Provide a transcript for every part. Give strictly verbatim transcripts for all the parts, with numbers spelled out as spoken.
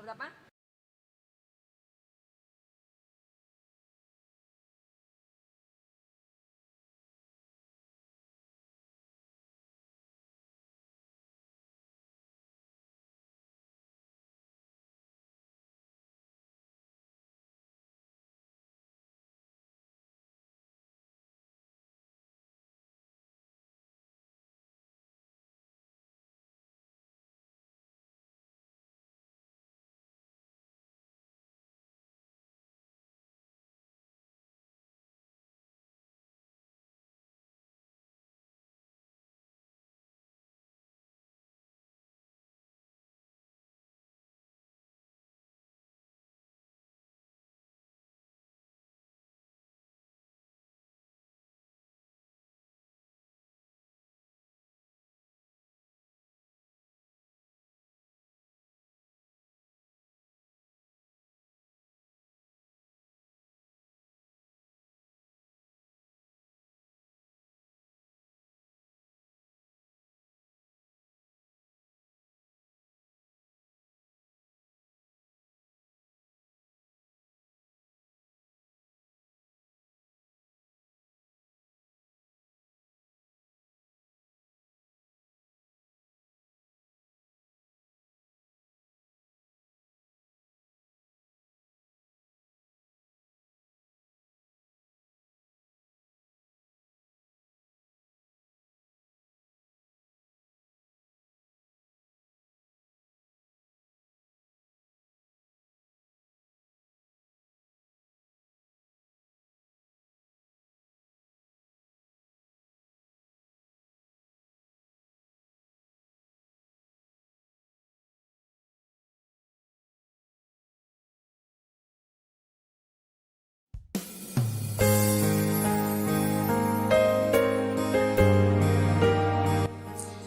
Berapa?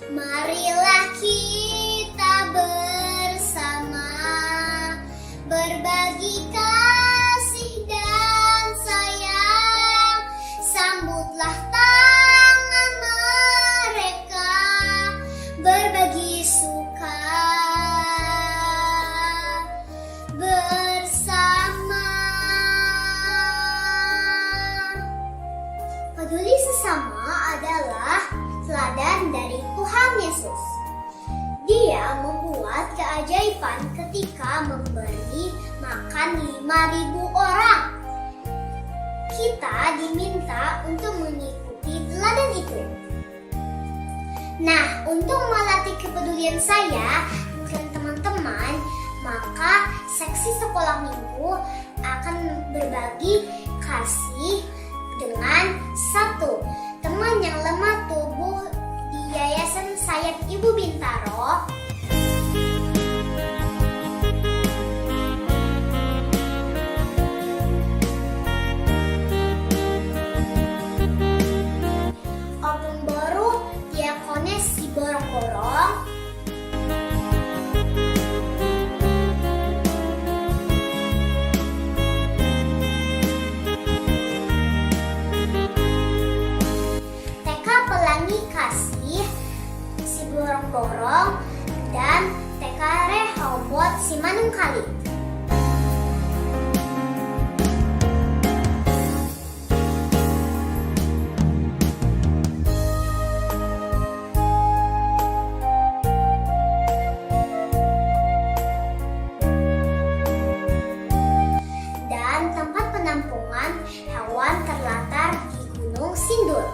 Marilah kita bersama berbagi kasih dan sayang. Sambutlah tangan mereka, berbagi suka bersama. Peduli sesama adalah teladan dari Tuhan Yesus. Dia membuat keajaiban ketika memberi makan lima ribu orang. Kita diminta untuk mengikuti teladan itu. Nah, untuk melatih kepedulian saya dan teman-teman, maka seksi sekolah minggu akan berbagi kasih dengan satu teman yang lemah tubuh di Yayasan Sayap Ibu Bintaro. Ompung Boru, Diakones Siborongborong. TK Pelangi Kasih Siborongborong dan TK Rehobot Simanungkalit. Dan tempat penampungan hewan terletak di Gunung Sindur.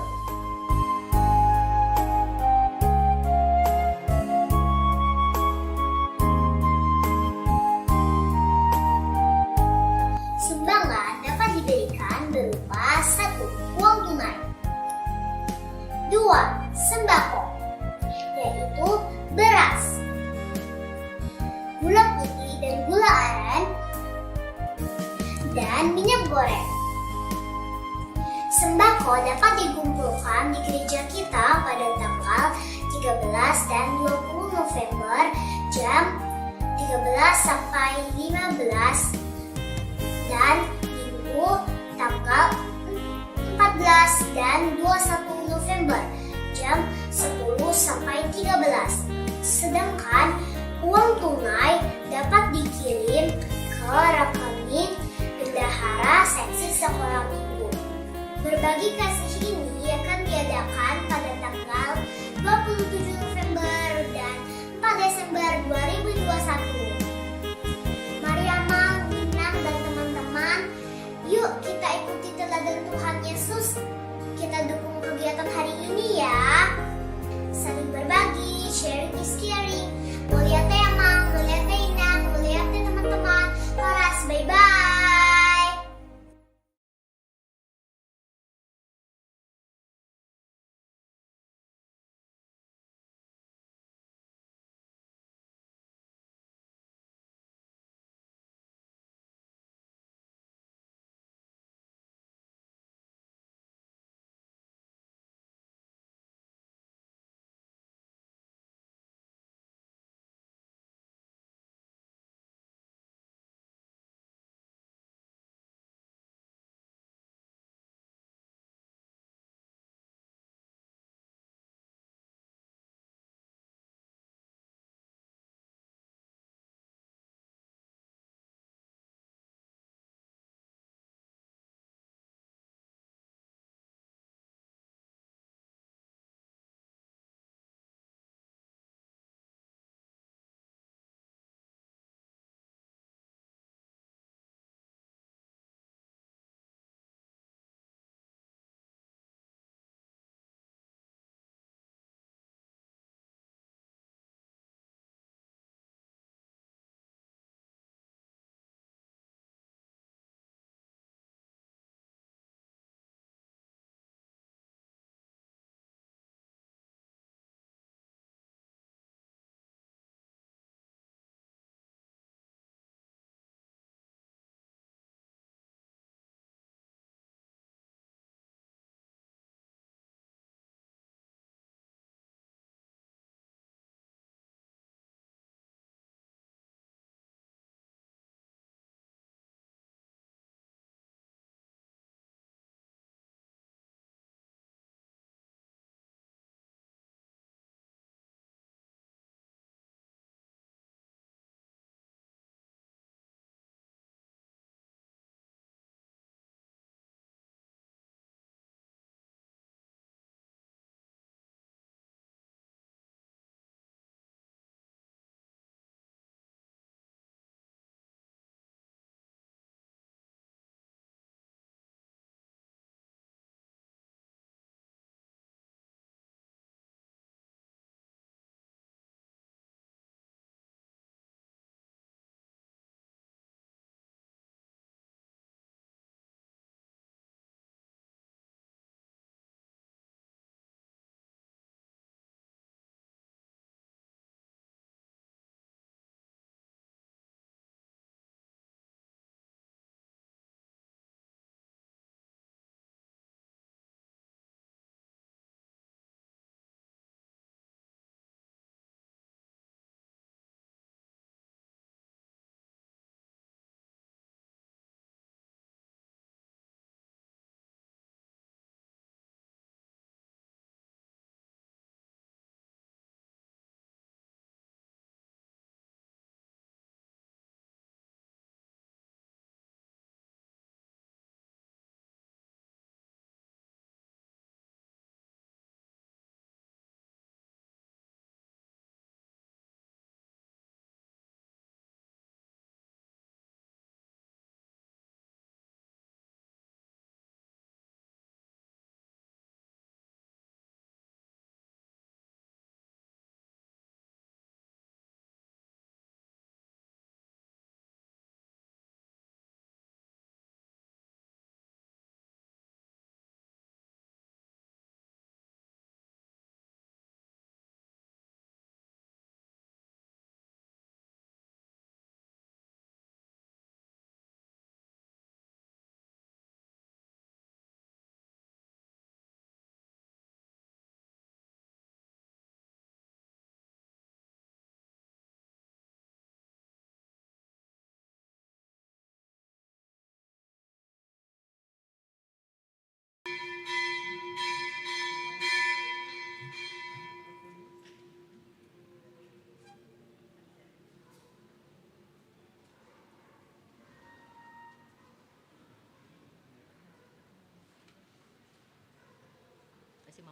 Sumbangan dapat diberikan berupa satu, uang tunai. Dua, sembako, yaitu beras, gula putih dan gula aren, dan minyak goreng. Sembako dapat dikumpulkan di gereja kita pada tanggal tiga belas dan dua puluh November jam tiga belas sampai lima belas, dan Minggu tanggal empat belas dan dua puluh satu November jam sepuluh sampai tiga belas. Sedangkan uang tunai dapat dikirim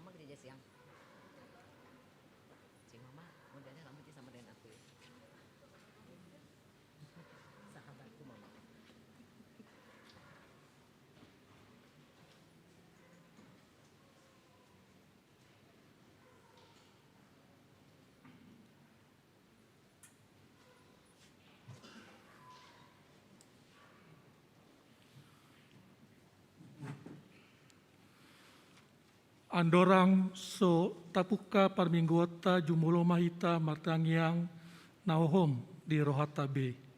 Mama gereja siang. Cing mama, modalnya rambutnya sama dengan aku ya. Sahabatku mama. Andorang so tapungka parmingguonta, jumolo ma hita martangiang na hohom di rohanta be.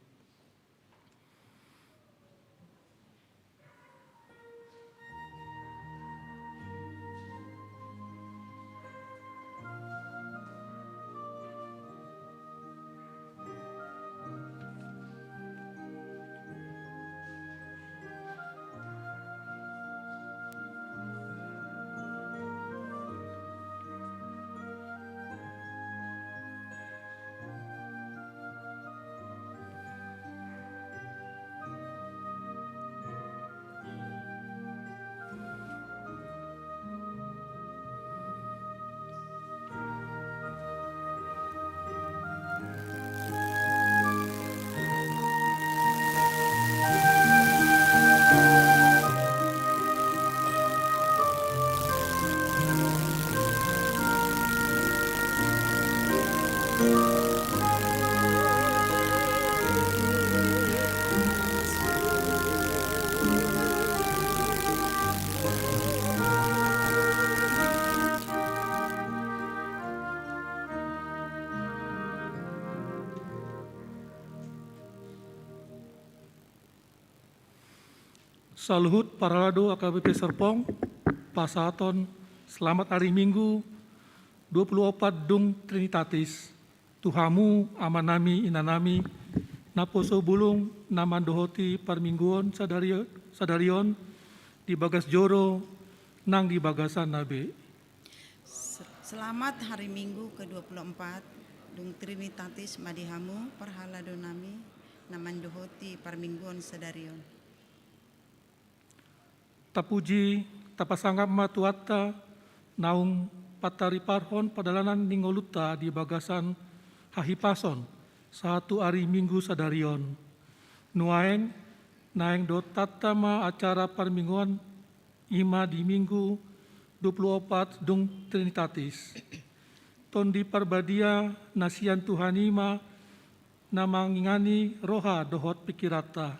Saluhut parhalado H K B P Serpong, pasahaton selamat ari Minggu dua puluh opat dung Trinitatis tu hamu amanami inanami, naposo bulung na mandohoti parmingguon sadari, sadari on di bagas joro nang di bagasanna be. Se-, selamat hari Minggu kedua puluh empat, dung Trinitatis ma di hamu parhaladonami na mandohoti parmingguon sadari on. Tapuji, tapasangap ma Tuhanta, naung patariparhon pardalanan ni ngolunta di bagasan hahipason sahat tu ari Minggu sadari on. Nuaeng, naeng dohononta ma acara parmingguon i ma di Minggu dua puluh opat dung Trinitatis. Tondi Parbadia na sian Tuhan i ma na mangingani roha dohot pingkiranta,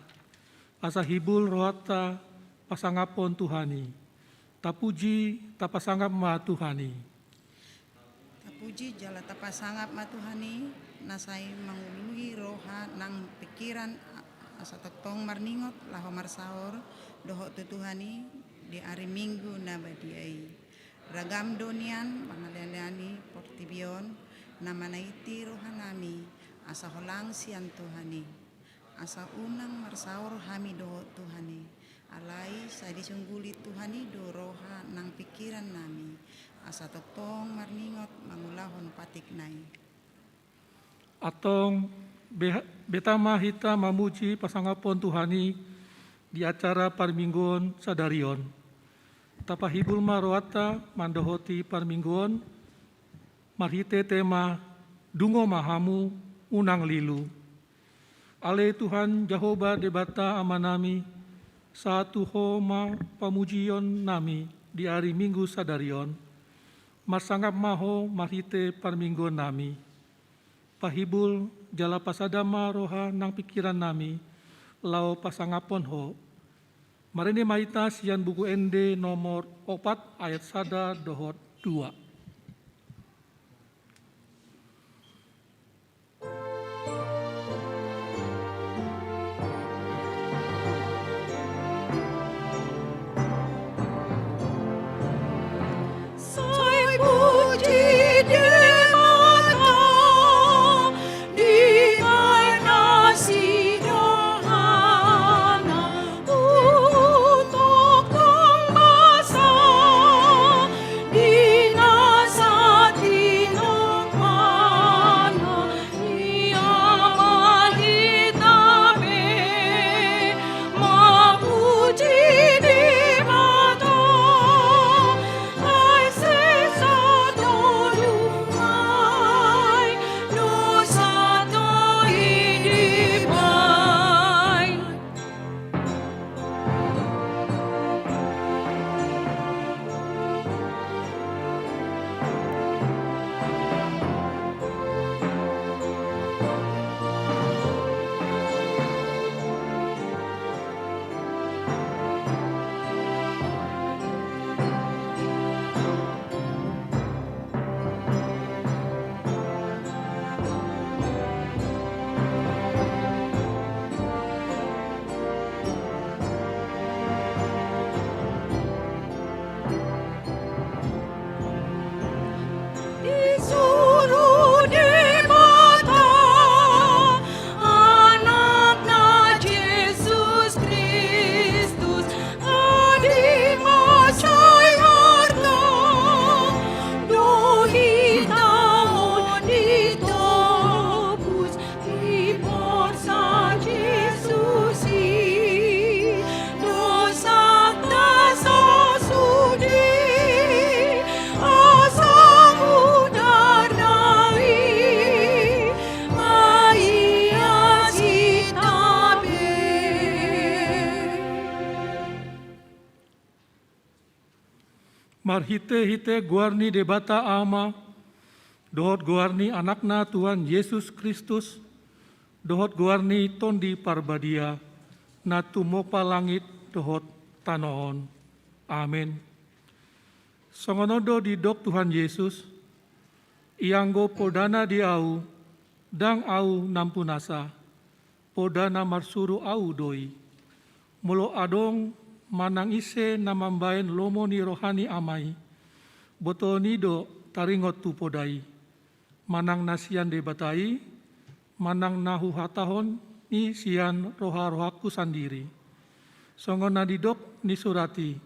asa hibul rohanta pasangaphon Tuhan i. Tapuji, tapasangap ma Tuhan i. Tapuji jala tapasangap ma Tuhan i, na sai manguluhi roha nang pingkiran, a-, asa tongtong marningot laho marsaor dohot tu Tuhan i di ari Minggu na badia i. Ragam do nian pangalealean ni portibi on na manaiti rohanami, asa holang sian Tuhan i. Asa unang marsaor hami dohot Tuhan i, alai sai disungguli Tuhan i do roha nang pingkirannami, asa tongtong marningot mangulahon patikna i. Antong, be-, beta ma hita mamuji pasangaphon Tuhan i di acara parmingguon sadari on. Tapahibul ma rohanta mandohoti parmingguon, marhite tema, dungo ma hamu, unang lilu. Ale Tuhan Jahowa Debata Amanami, sahat tu Ho ma pamujionnami di ari Minggu sadari on, marsangap ma Ho marhite parmingguonnami. Pahibul jala pasada ma roha nang pingkirannami, laho pasangaphon Ho. Marende ma hita sian Buku Ende nomor opat ayat sada dohot dua. Marhite-hite goar ni Debata Ama, dohot goar ni Anakna Tuhan Jesus Kristus, dohot goar ni Tondi Parbadia, na tumompa langit dohot tano on. Amen. Songon on do didok Tuhan Jesus, ianggo podana di ahu, ndang ahu nampunasa, poda na marsuru ahu do i. Molo adong manang ise na mambahen lomo ni roha ni Ama i, botoon i do taringot tu poda i, manang na sian Debata i, manang na huhatahon i sian roha-rohangku sandiri. Songon na nidok ni surat i,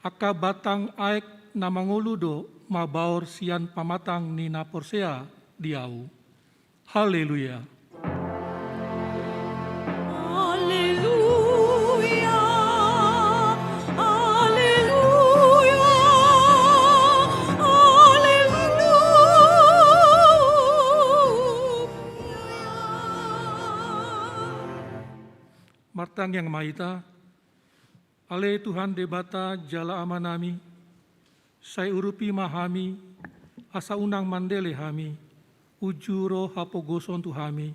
angka batang aek na mangolu do mabaor sian pamatang ni na porsea di ahu. Haleluya. Haleluya, haleluya, haleluya. Martangiang ma hita. Ale Tuhan Debata jala Amanami, sai urupi ma hami, asa unang mandele hami, uju ro hapogoson tu hami,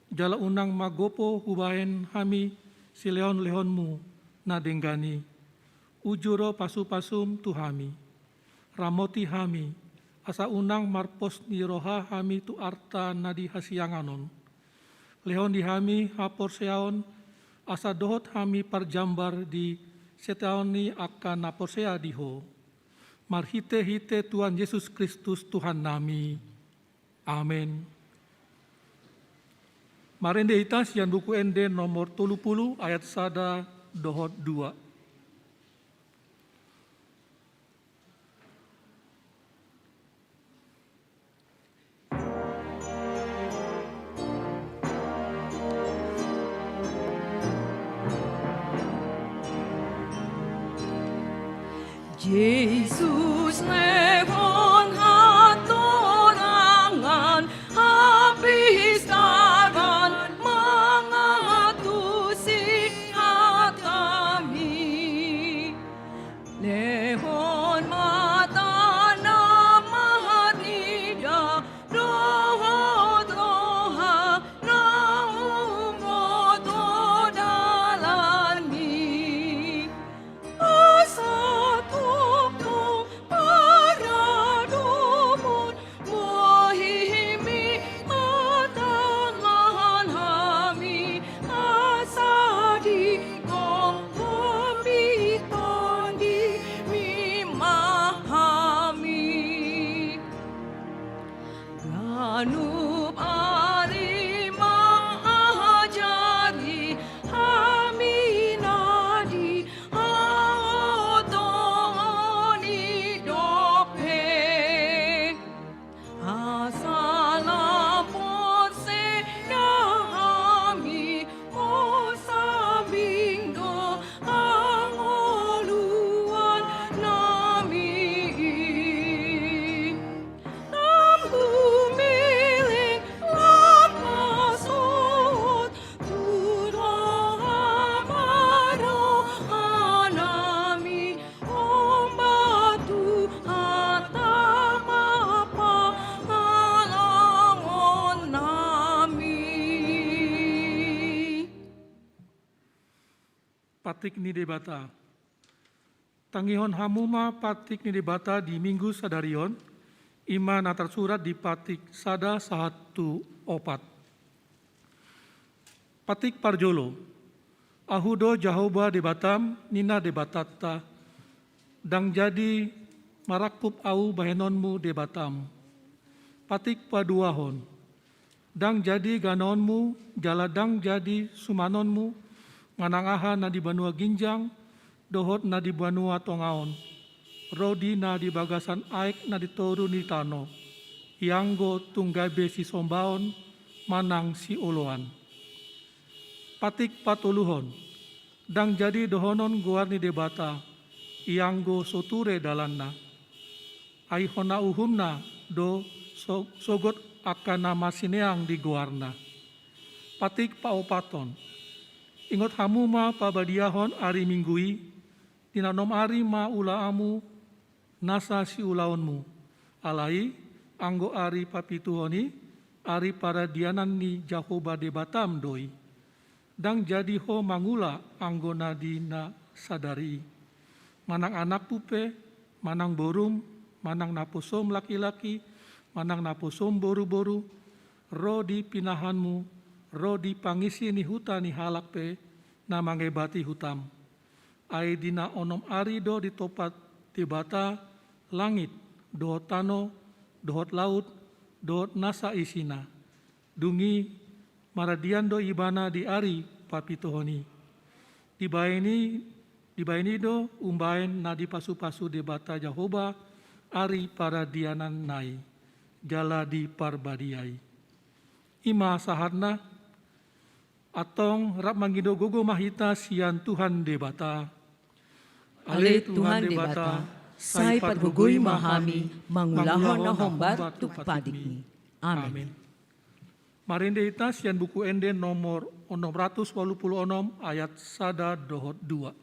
jala unang magopo hubahen hami silehon-lehonMu na denggan i, uju ro pasu-pasuM tu hami. Ramoti hami, asa unang marpos ni roha hami tu arta na di hasiangan on. Lehon di hami haporseaon, asa dohot hami parjambar di setiaon ni angka na porsea di Ho. Marhite-hite Tuhan Jesus Kristus Tuhannami. Amen. Marende hita sian Buku Ende nomor tolu pulu ayat sada dohot dua. Jesus lehon hatorangan, hapistaran mangantusi hatami. Lehon mata na marnida dohot roha na umboto dalanmi. Asa tongtong paradomun bohimi, patangan hami asa digomgomi Tondimi ma hami. Ganup ari ma ajari hami na di haotoon i dope. Asa lam porsea hami, o sambing do hangoluannami i. Lam humilling, lam pasohot, tu roha ma rohanami, ombatu hata ma pangalangonnami. Patik ni Debata. Tangihon hamu ma patik ni Debata di Minggu sadari on, i ma na tarsurat di Patik sada sahat tu opat. Patik parjolo. Ahu do Jahowa Debatam, ninna Debatanta, ndang jadi marangkup ahu bahenonmu Debatam. Patik paduahon. Ndang jadi ganaonmu, jala ndang jadi sumanonmu, manang aha na di banua ginjang, dohot na di banua tonga on, ro di na di bagasan aek na di toru ni tano, ianggo tung gabe sisombaon manang sioloan. Patik patoluhon, ndang jadi dohonon goar ni Debata, ianggo so ture dalanna. Ai hona uhumna do so-, sogot angka na marsineang di goarna. Patik paopathon. Ingot hamu ma pabadiahon ari Minggu i, di na onom ari ma ulaonmu, nasa siulaonmu. Alai, anggo ari papituhon i, ari paradianan ni Jahowa Debatam do i. Ndang jadi ho mangula anggo na di na sadari i. Manang anakmu pe, manang borum, manang naposom laki-laki, manang naposom boru-boru, ro di pinahanmu, ro di pangisi ni huta ni halak pe, na mangebati hutam. Ai di na onom ari do ditompa Debata langit, dohot tano, dohot laut, dohot nasa isina. Dung i maradian do ibana di ari papituhon i. Dibaen i, dibaen i do umbaen na dipasu-pasu Debata Jahowa ari paradiananna i, jala di parbadia i. I ma sahatna. Antong rap mangido gogo ma hita sian Tuhan Debata. Ale Tuhan Debata, sai patgogoi ma hami mangulahon na hombar tu patikmi. Amen. Marende hita sian Buku Ende nomor onom ratus walu pulu onom, ayat sada dohot dua.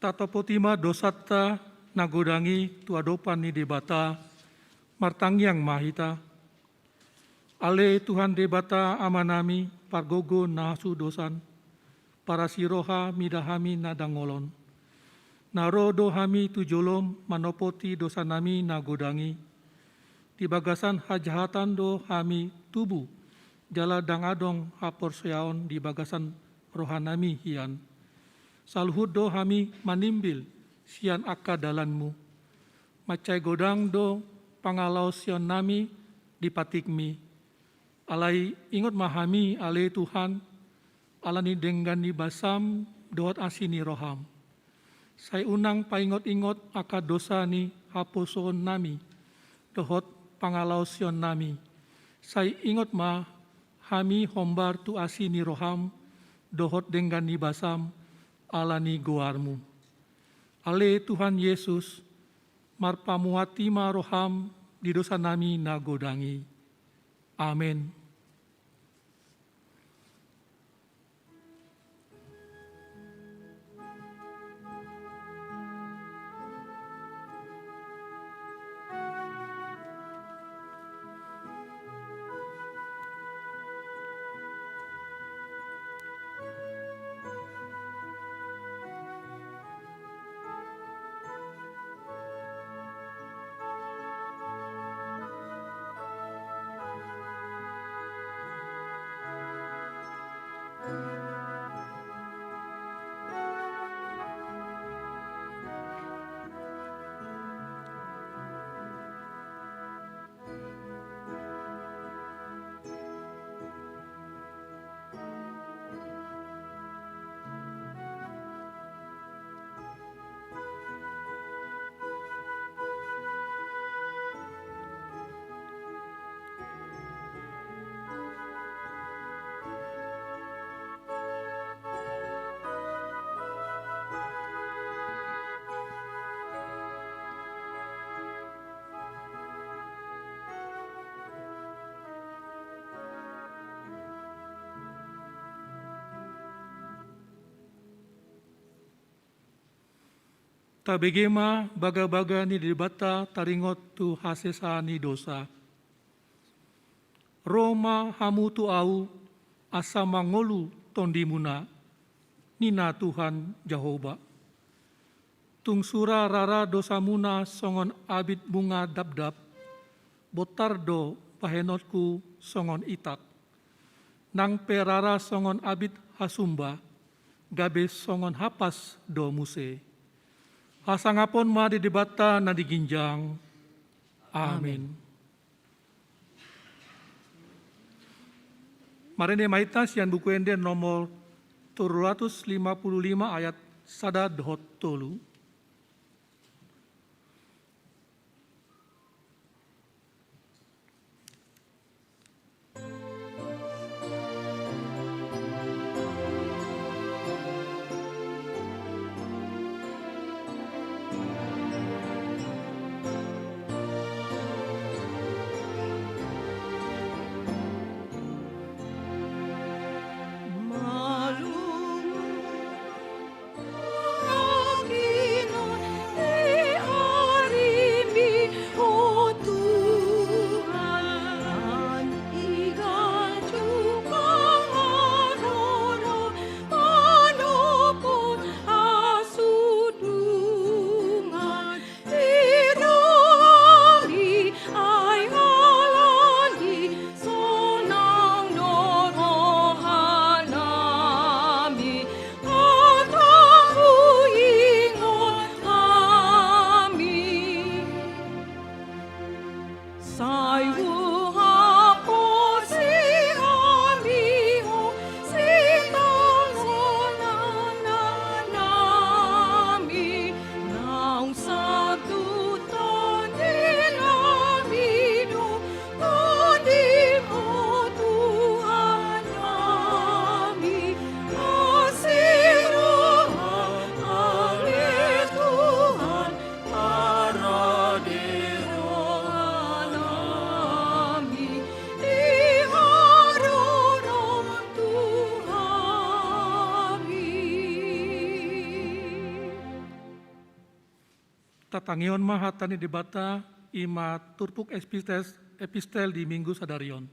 Tatopoti ma dosanta na godang i tu adopan ni Debata, martangiang ma hita. Ale Tuhan Debata Amanami, pargogo na hasudosan, parasi roha mida hami na dangol on. Na ro do hami tu jolom manopoti dosanami na godang i. Di bagasan hajahatan do hami tubu, jala ndang adong haporseaon di bagasan rohanami hian. Saluhut do hami manimbil sian angka dalanmu. Mansai godang do pangalaosionnami di patikmi. Alai ingot ma hami, ale Tuhan, ala ni denggan ni basam dohot asi ni roham. Sai unang paingot-ingot angka dosa ni haposoonnami dohot pangalaosionnami. Sai ingot ma hami hombar tu asi ni roham dohot denggan ni basam ala ni goarmu. Ale Tuhan Jesus, marpamuati ma roham di dosanami na godang i. Amen. Tabege ma bagabaga ni Debata taringot tu hasesaan ni dosa. Ro ma hamu tu Ahu, asa mangolu tondimuna, ninna Tuhan Jahowa. Tung sura rara dosamuna songon abit bunga dabdab, bontar do bahenonku songon itak. Nang pe rara songon abit hasumba, gabe songon hapas do muse. Hasangapon ma di Debata na di ginjang. Amen. Amen. Marende ma hita sian Buku Ende nomor tolu ratus lima puluh lima, ayat sada dohot tolu. Tatangihon ma hata ni Debata, i ma turpuk epistel, epistel di Minggu sadari on.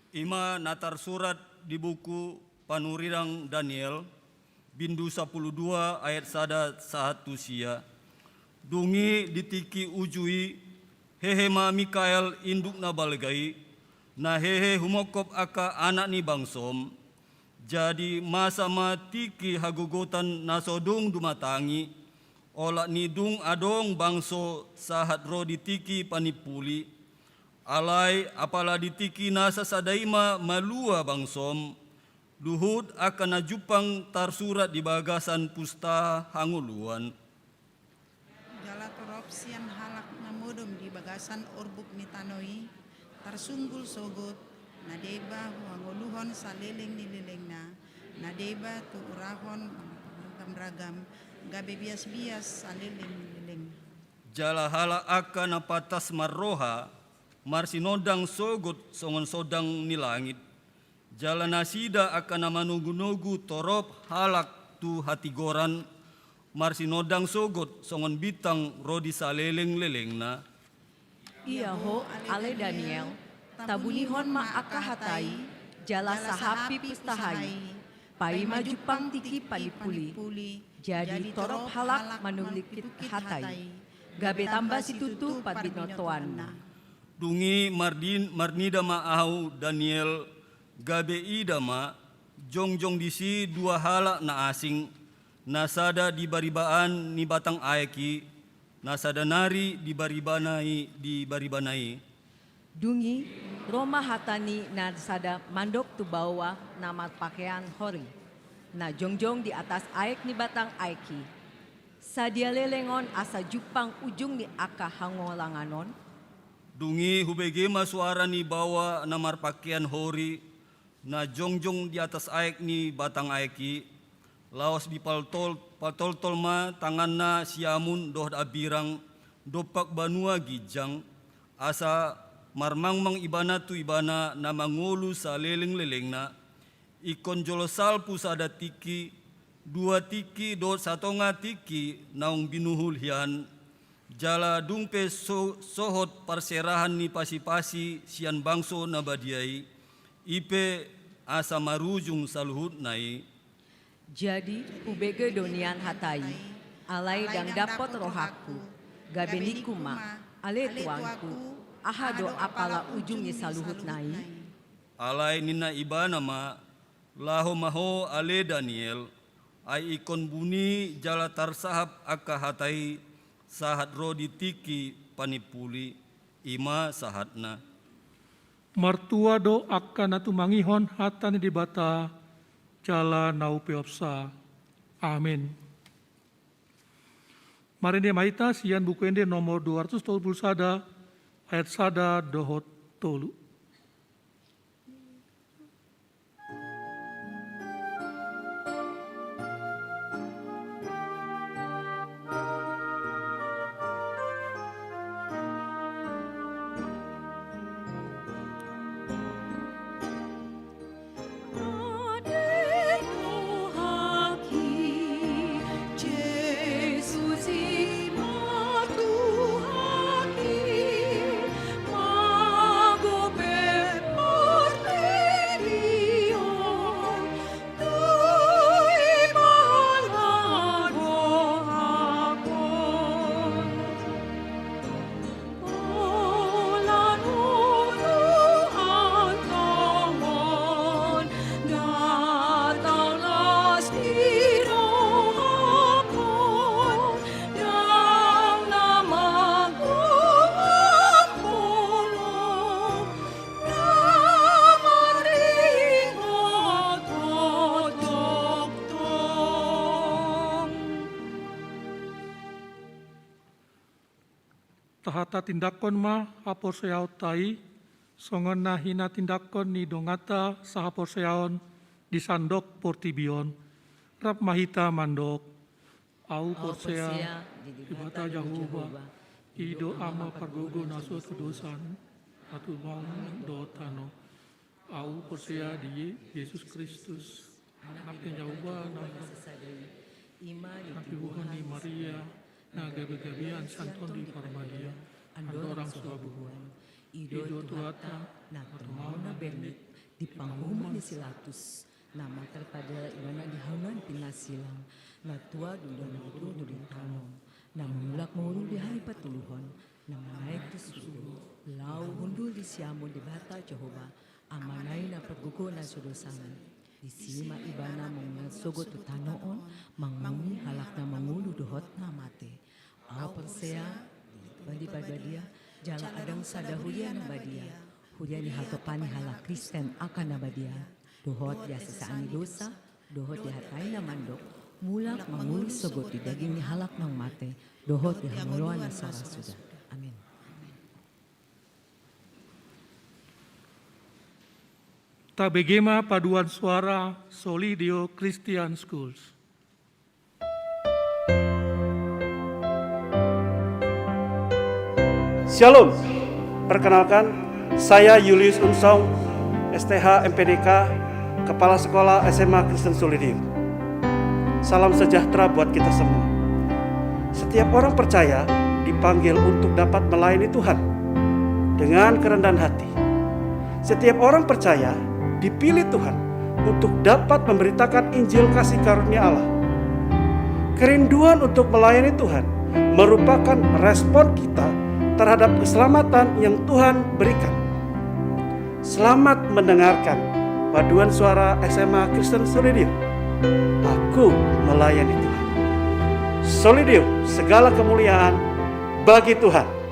I ma na tarsurat di buku panurirang Daniel, bindu sapuluh dua ayat sada sahat tu sia. Dung i di tingki uju i, hehe ma Mikael induk na balga i, na hehe humongkop angka anak ni bangsom. Jadi masa ma tingki hagogotan na so dung dumatangi, olat ni dung adong bangso sahat ro di tingki panimpuli. Alai apala di tingki na sasada i ma malua bangsom, luhut angka na jumpang tarsurat di bagasan pusta hangoluan. Jala torop sian halak na modom di bagasan orbuk ni tano i, tarsunggul sogot, na deba huhangoluhon saleleng ni lelengna, na deba tu urahon maragam-ragam, gabe bias-bias saleleng ni lelengna. Jala halak angka na pantas marroha, marsinondang sogot songon sondang ni langit. Jala nasida angka na manogu-nogu torop halak tu hatigoran, marsinondang sogot songon bintang ro di saleleng-lelengna. Ia ho, ale Daniel, tabunihon ma angka hata i, jala sahapi pustahai, paima jumpang tingki panimpuli. Jadi torop halak manulikkit hata i, gabe tamba situtu parbinotoanna. Dung i mardin-, marnida ma ahu Daniel, gabe ida ma, jongjong disi dua halak na asing, na sada di baribaan ni batang aek i, na sada nari di baribana i, di baribana i. Dung i, ro ma hata ni na sada mandok tu baoa na marpakean hori, na jongjong di atas aek ni batang aek i. Sadia leleng on asa jumpang ujung ni angka hangolangan on? Dung i hubege ma suara ni baoa na marpakean hori, na jongjong di atas aek ni batang aek i, laos dipaltol-, paltoltol ma tanganna siamun dohot abirang, dompak banua ginjang, asa marmangmang ibana tu ibana na mangolu saleleng-lelengna, ingkon jolo salpu sada tingki, Dua tingki dohot satonga tingki naung binuhul hian, jala dung pe so-, sohot parserahan ni pasi-pasi sian bangso na badia i, i pe asa marujung saluhutna i. Jadi, hubege do nian hata i, alai ndang dapot rohangku, gabe ningku ma, ale Tuanku, aha do apala ujung ni saluhutna i? Alai ninna ibana ma, laho ma ho ale Daniel, ai ingkon buni jala tarsahap angka hata i sahat ro di tingki panimpuli, i ma sahatna. Martua do angka na tumangihon hata ni Debata, jala na hupeopsa. Amen. Marende ma hita sian Buku Ende nomor dua ratus tolu pulu sada, ayat sada dohot tolu. Tahatatindangkon ma haporseaonta i, songon na hinatindangkon ni donganta sahaporseaon di sandok portibi on. Rap ma hita mandok. Ahu porsea di Debata Jahowa, i do Ama pargogo na so tudosan, na tumangihon dohot tano. Ahu porsea di Jesus Kristus, Anak ni Jahowa na sasada i, i ma na tinabuhon ni Maria, na gabe-gabean sian Tondi Parbadia, andorang so habuuan. I do Tuhanta, na tumangihon na bernik di panguhuman ni si Latus, na martarpandang ibana di halumpang pinansilang, na tua dung dua na utur dung di tano, na mangulak mangolu di hari patoluhon, na manaek tu surgo, laho hundul di siamun Debata Jahowa, Amana i na pargogo na so dosan. Disi ma ibana mangula sogot tu tano on, manguhumi halak na mangolu dohot na mate. Ahu porsea di Tondi Parbadia, jala adong sada huria na badia, huria ni hatopan ni halak Kristen angka na badia, dohot di hasesaan ni dosa, dohot di hata i na mandok, mulak mangolu sogot di daging ni halak naung mate, dohot di hangoluan na so ra suda. Amin. Tabege ma paduan suara Soli Deo Christian Schools. Shalom. Perkenalkan, saya Julius Unsong, S T H, M P D K, Kepala Sekolah S M A Kristen Soli Deo. Salam sejahtera buat kita semua. Setiap orang percaya dipanggil untuk dapat melayani Tuhan dengan kerendahan hati. Setiap orang percaya dipilih Tuhan untuk dapat memberitakan Injil kasih karunia Allah. Kerinduan untuk melayani Tuhan merupakan respon kita terhadap keselamatan yang Tuhan berikan. Selamat mendengarkan paduan suara S M A Kristen Soli Deo. Aku melayani Tuhan. Soli Deo, segala kemuliaan bagi Tuhan.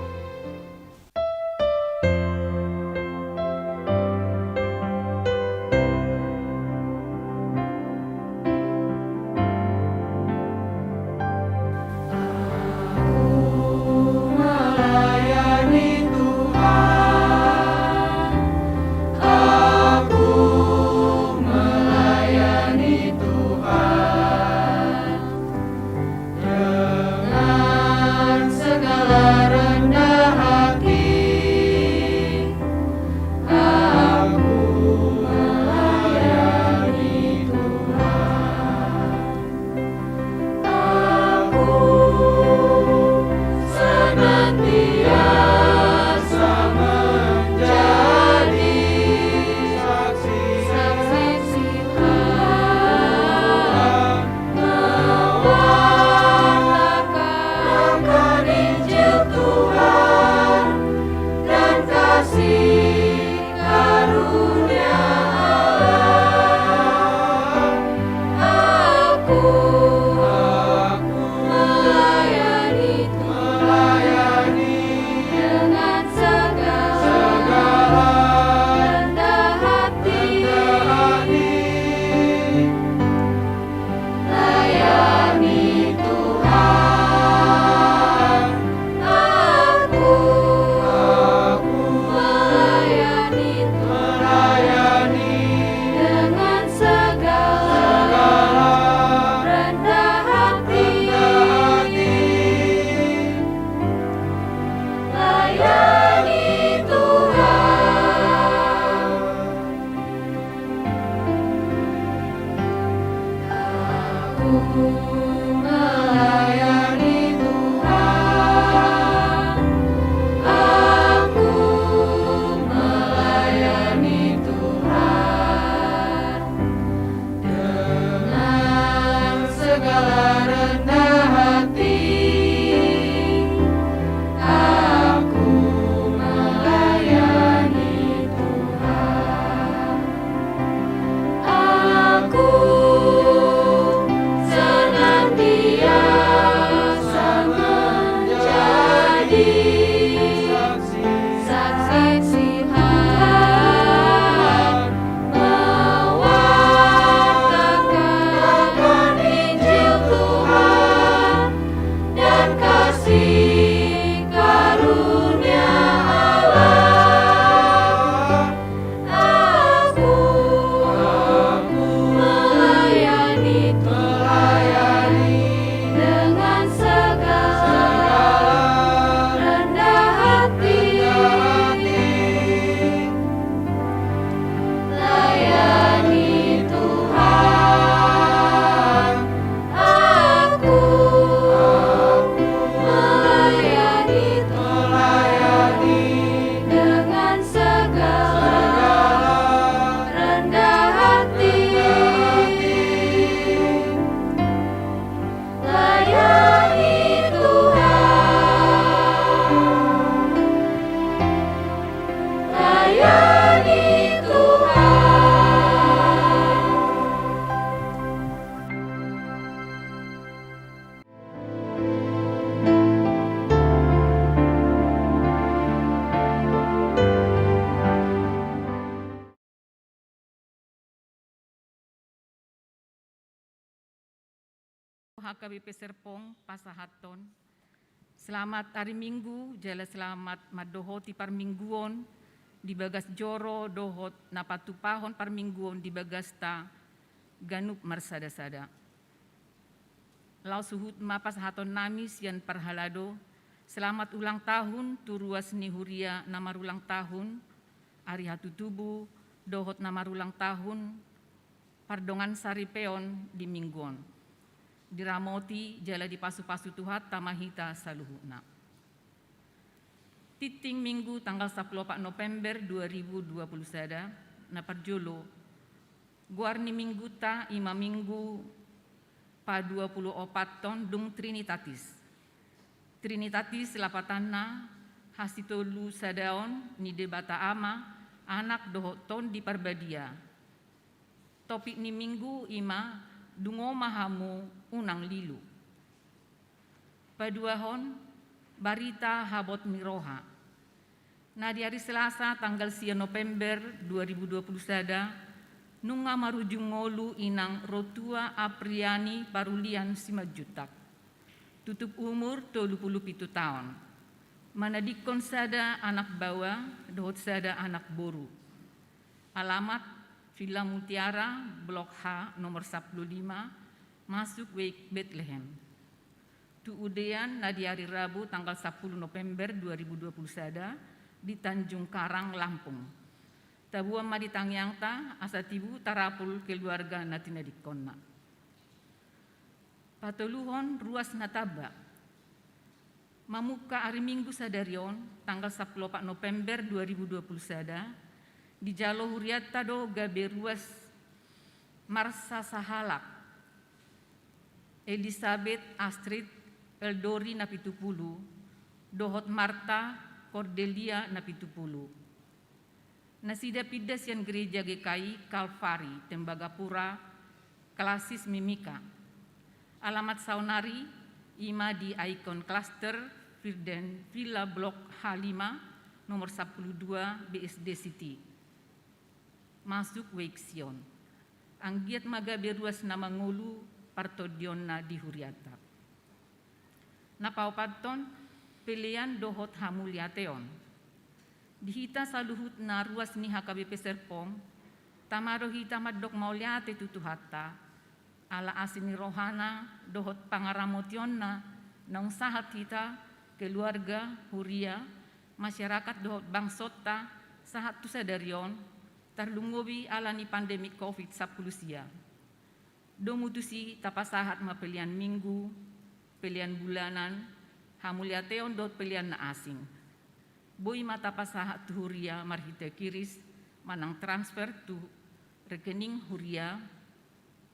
H K B P Serpong pasahathon selamat ari Minggu jala selamat mandohoti parmingguon di bagas joro dohot na patupahon parmingguon di bagasta ganup marsada-sada. Laos huhut ma pasahaton nami sian parhalado selamat ulang tahun tu ruas ni huria na marulang tahun, ari hatutubu dohot na marulang tahun pardongan saripeon di minggu on. Diramoti jala dipasu-pasu Tuhanta ma hita saluhutna. Tinting Minggu tanggal sapuluh opat November dua ribu dua puluh sada, na parjolo, goar ni mingguta i ma Minggu pa dua puluh opat on dung Trinitatis. Trinitatis lapatanna hasitolusadaon ni Debata Ama, Anak dohot Tondi Parbadia. Topik ni Minggu i ma Dungo ma hamu, unang lilu. Paduahon, barita habot ni roha. Na di ari Selasa tanggal sia November dua ribu dua puluh sada, nunga marujung ngolu inang Rotua Apriani Parulian Simanjuntak. Tutup umur tolu puluh pitu taon. Manadingkon sada anak baoa dohot sada anak boru. Alamat Villa Mutiara, Blok H, nomor sapuluh lima, masuk Wake Betlehem. Tu udean na di ari Rabu tanggal sapuluh November dua ribu dua puluh sada di Tanjung Karang, Lampung. Taboan ma di tangiangta asa tibu tarapul keluarga na tinadingkonna. Patoluhon, ruas na tamba. Mamungka ari Minggu sadari on tanggal sapuluh opat November dua ribu dua puluh sada, dijalo hurianta do gabe ruas marsasahalak Elisabeth Astrid Eldori na pitu pulu dohot Marta Cordelia na pitu pulu. Nasida pinda sian Gereja G K I Kalvari, Tembagapura, Klasis Mimika. Alamat saonari i ma di Icon Cluster, Virden Villa, Blok H lima, nomor sapuluh dua, B S D City. Masuk Wake Sion. Anggiat ma gabe ruas na mangolu partondionna di hurianta. Na paopathon, pelean dohot hamuliateon. Di hita saluhutna ruas ni H K B P Serpong, tama do hita mandok mauliate tu Tuhanta, ala asi ni rohana dohot pangaramotionna naung sahat hita, keluarga, huria, masyarakat dohot bangsonta sahat tu sadari on, tarlumobi ala ni pandemi covid sampulu sia. Domu tusi tapasahat ma pelean Minggu, pelean bulanan, hamuliateon dohot pelean na asing. Boi ma tapasahat tu huria marhite kiris manang transfer tu rekening huria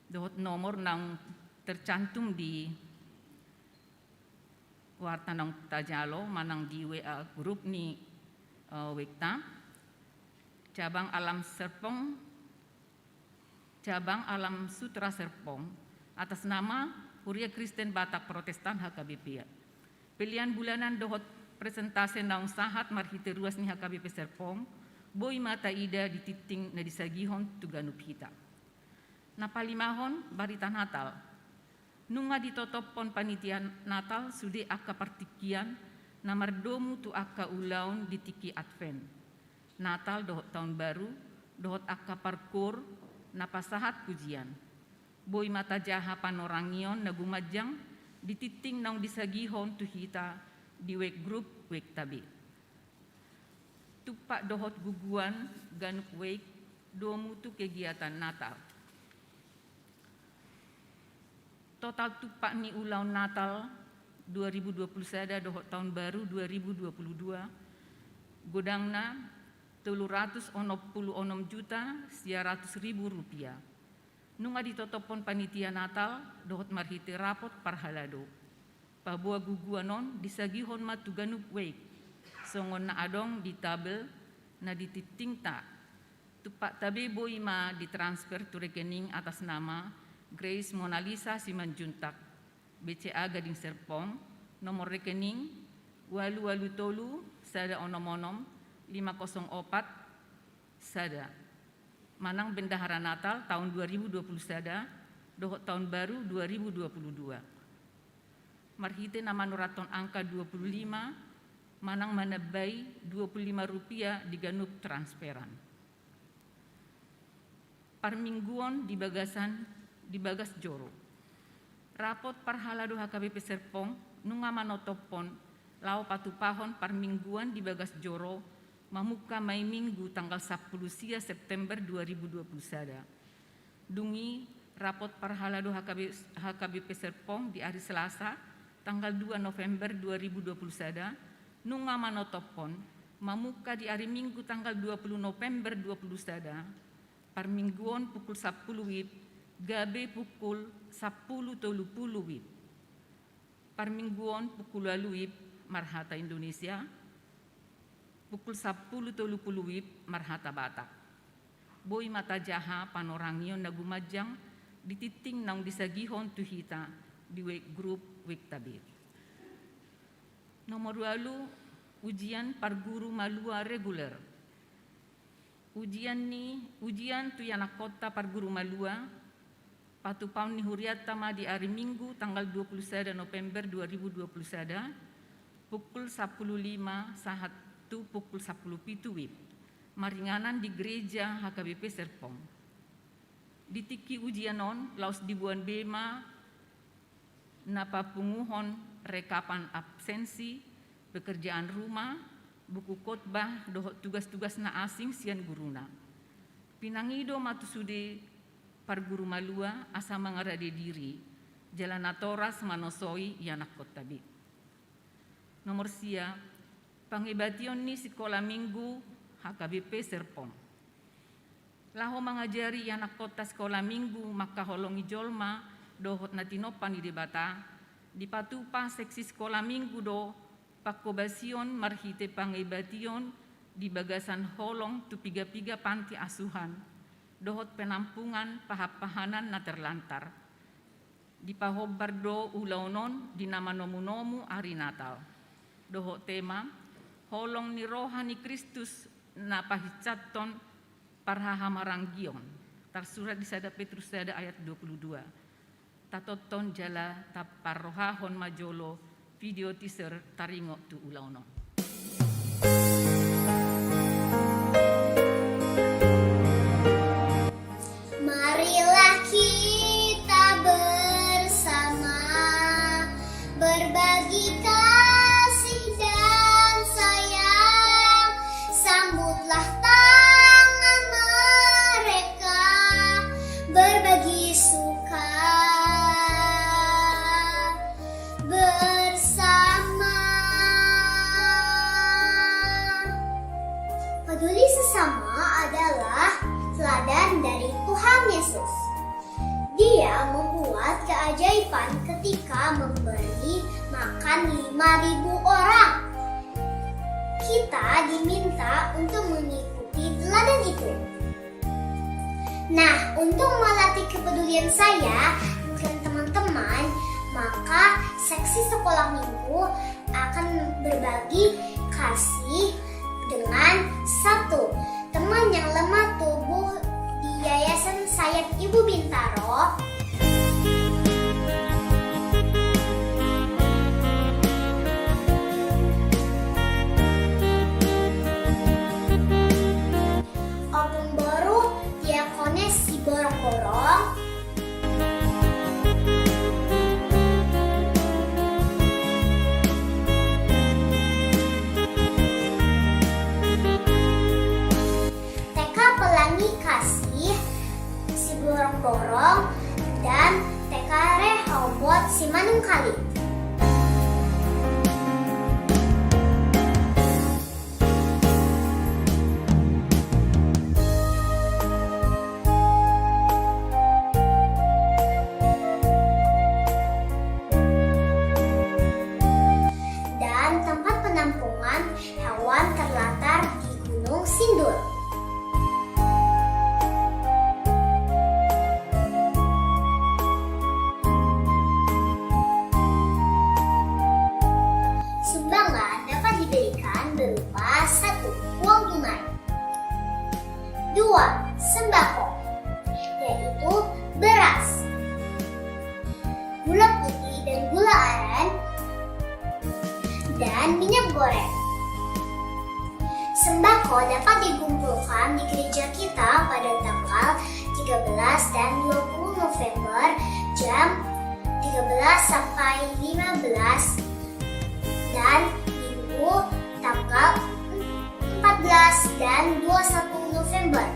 dohot nomor naung tercantum di warta naung tajalo manang di W A grup ni, eh, Wake ta. Cabang Alam Serpong, Cabang Alam Sutra Serpong, atas nama Huria Kristen Batak Protestan H K B P. Pelean bulanan dohot presentase naung sahat marhite ruas ni H K B P Serpong, boi ma taida di tinting na disagihon tu ganup hita. Na palimahon, barita Natal. Nunga ditotophon panitia Natal sude angka partingkian na mardomu tu angka ulaon di tingki Advent, Natal dohot Taon Baru, dohot angka parkoor na pasahat pujian. Boi ma tajaha panorangion na gumanjang di tinting naung disagihon tu hita di Wake Group Wake ta be. Tumpak dohot guguan ganup Wake domu tu kegiatan Natal. Total tumpak ni ulaon Natal dua ribu dua puluh sada dohot Taon Baru dua ribu dua puluh dua godangna tolu ratus onom pulu onom juta sia ratus ribu rupiah. Nunga ditotophon panitia Natal dohot marhite rapot parhalado. Paboa guguan on disagihon ma tu ganup Wake songon na adong di tabel na di tintingta. Tumpak ta be boi ma ditransfer tu rekening atas nama Grace Monalisa Simanjuntak, B C A Gading Serpong, nomor rekening ualu ualu tolu sada onom onom lima kosong opat sada, manang bendahara Natal taon dua ribu dua puluh sada dohot Taon Baru dua ribu dua puluh dua. marhite na manurathon angka dua puluh lima manang manambai dua puluh lima rupiah di ganup transferan. Parmingguon di bagasan, di bagas joro. Rapot parhalado H K B P Serpong nunga manotophon laho patupahon parmingguon di bagas joro mamungka Mai Minggu tanggal sampulu sia September dua ribu dua puluh sada. Dung i, rapot parhalado H K B, H K B P Serpong di ari Selasa tanggal dua November dua ribu dua puluh sada nunga manotophon mamungka di ari Minggu tanggal dua puluh November dua puluh sada, parmingguon pukul sampulu WIB gabe pukul sampulu tolu pulu WIB. Parmingguon pukul ualu WIB marhata Indonesia, pukul sampulu tolu pulu WIB marhata Batak. Boi ma tajaha panorangion na gumanjang di tingting naung disagihon tu hita di web grup Web Tabib. Nomor ualu, ujian parguru malua reguler. Ujian ni, ujian tu ianakkonta parguru malua, patupaon ni hurianta ma di ari Minggu tanggal dua puluh sada November dua ribu dua puluh sada, pukul sampulu lima sahat tu pukul sampulu pitu WIB, maringanan di gereja H K B P Serpong. Di tingki ujian on, laos diboan be ma na papunguhon rekapan absensi, pekerjaan rumah, buku khotbah, dohot tugas-tugas na asing sian guruna. Pinangido ma tu sude parguru malua asa mangarade diri, jala natoras manosoi ianakkonta be. Nomor sia, pangebation ni sikola Minggu H K B P Serpong. Laho mangajari ianakkonta sikola Minggu mangkaholongi jolma dohot na tinompa ni Debata, dipatupa seksi sikola Minggu do pangkobasion marhite pangebation di bagasan holong tu piga-piga panti asuhan dohot penampungan pahan-pahanan na terlantar. Dipahombar do ulaon on di na manomu-nomu ari Natal. Dohot tema, Holong ni roha ni Kristus na pahinsathon parhahamaranggion. Tarsurat di sada Petrus sada ayat dua puluh dua. Tatonton jala taparrohahon ma jolo video teaser taringot tu ulaon on. Marilah kita bersama berbagi kasih dan sayang. Sambutlah tangan mereka, berbagi suka bersama. Peduli sesama adalah teladan dari Tuhan Yesus. Dia membuat keajaiban ketika memberi makan lima ribu orang. Kita diminta untuk mengikuti teladan itu. Nah, untuk melatih kepedulian saya dan teman-teman, maka seksi sekolah minggu akan berbagi kasih dengan satu teman yang lemah tumbuh di Yayasan Sayap Ibu Bintaro. Ompung Boru, Diakones Siborongborong. T K Pelangi Kasih Siborongborong dan T K Rehobot Simanungkalit. Dan tempat penampungan hewan terlantar di Gunung Sindur. Sumbangan dapat diberikan berupa satu, uang tunai. Dua, sembako, yaitu beras, gula putih dan gula aren, minyak goreng. Sembako dapat dikumpulkan di gereja kita pada tanggal tiga belas dan dua puluh November jam tiga belas sampai lima belas dan Minggu tanggal empat belas dan dua puluh satu November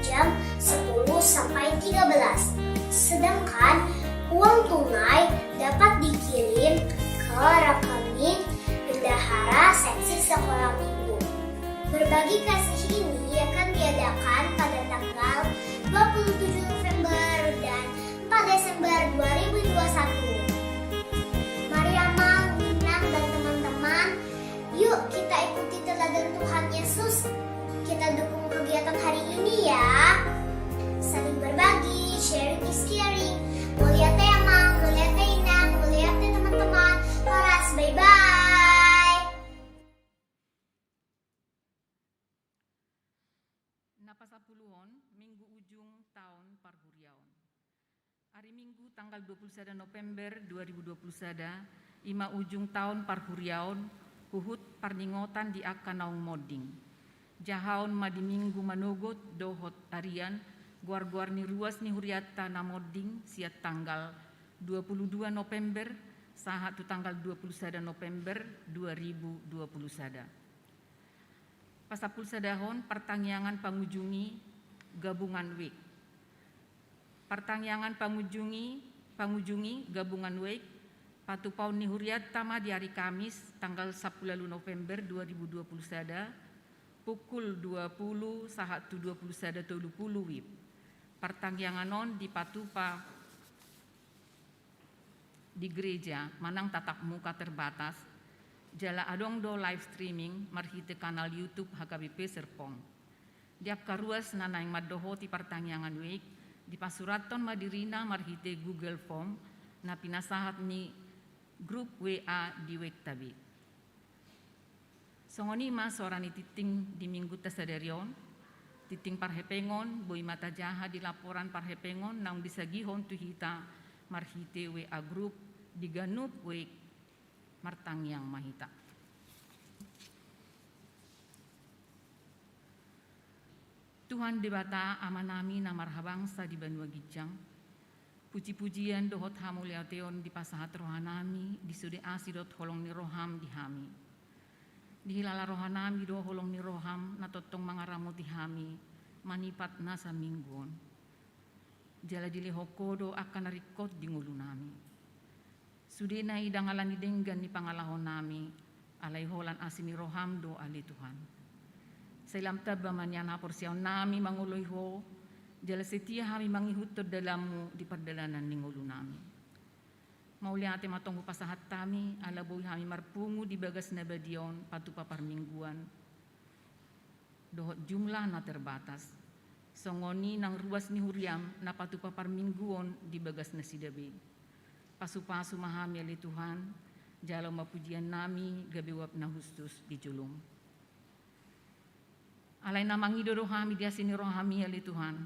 jam sepuluh sampai tiga belas. Sedangkan uang tunai dapat dikirim ke rekening bendahara seksi sekolah minggu. Berbagi kasih ini akan diadakan pada tanggal dua puluh tujuh November dan empat Desember dua ribu dua puluh satu. Mari Amang, Inang, dan teman-teman, yuk kita ikuti teladan Tuhan Yesus. Kita dukung kegiatan hari ini ya. Saling berbagi, sharing is caring. Mauliate Amang, mauliate Inang, mauliate teman-teman. Horas, bye-bye. Na pasapuluhon, Minggu Ujung Taon Parhuriaon. Ari Minggu tanggal dua puluh sada November dua ribu dua puluh sada, i ma ujung taon parhuriaon, huhut parningotan di angka naung monding. Jahaon ma di Minggu manogot dohot arian, goar-goar ni ruas ni hurianta na monding sian tanggal dua puluh dua November sahat tu tanggal dua puluh sada November dua ribu dua puluh sada. Pasampulusadahon partangiangan pangujungi Gabungan Week. Partangiangan pangujungi, pangujungi Gabungan Week, patupaon ni hurianta ma di ari Kamis, tanggal sampulu ualu November dua ribu dua puluh sada, pukul dua puluh sahat tu dua puluh sada tolu puluh WIB. Partangiangan on dipatupa di gereja manang tatap muka terbatas, jala adong do live streaming marhite kanal YouTube H K B P Serpong. Di angka ruas na naeng mandohoti partangiangan Week, dipasurathon ma dirina marhite Google Form na pinasahat ni grup W A di Week Tabe. Songon i ma soara ni tingting di Minggunta sadari on. Tingting parhepengon boi ma tajaha di laporan parhepengon naung disagihon tu hita marhite W A grup di ganup Week. Martangiang ma hita. Tuhan Debata Amanami na marhabangsa di banua ginjang, puji-pujian dohot hamauliateon dipasahat rohanami di sude asi dohot holong ni roham di hami. Dihilala rohanami do holong ni roham na tongtong mangaramoti hami manipat nasa minggu on. Jala dilehon Ho do angka na ringkot di ngolunami. Sudena i ndang ala ni denggan ni pangalahonami, alai holan asi ni roham do ale Tuhan. Sai lam tamba ma nian haporseaonnami mangoloi Ho, jala setia hami mangihuthon dalanmu di pardalanan ni ngolunami. Mauliate ma tong hupasahat hami ala boi hami marpungu di bagas na badia on patupa parmingguan dohot jumlah na terbatas. Songon i nang ruas ni huriam na patupa parmingguon di bagas nasida be. Pasu-pasu ma hami ale Tuhan, jalo ma pujiannami gabe uap na hushus di jolom. Alai na mangido do hami di asi ni rohami ale Tuhan.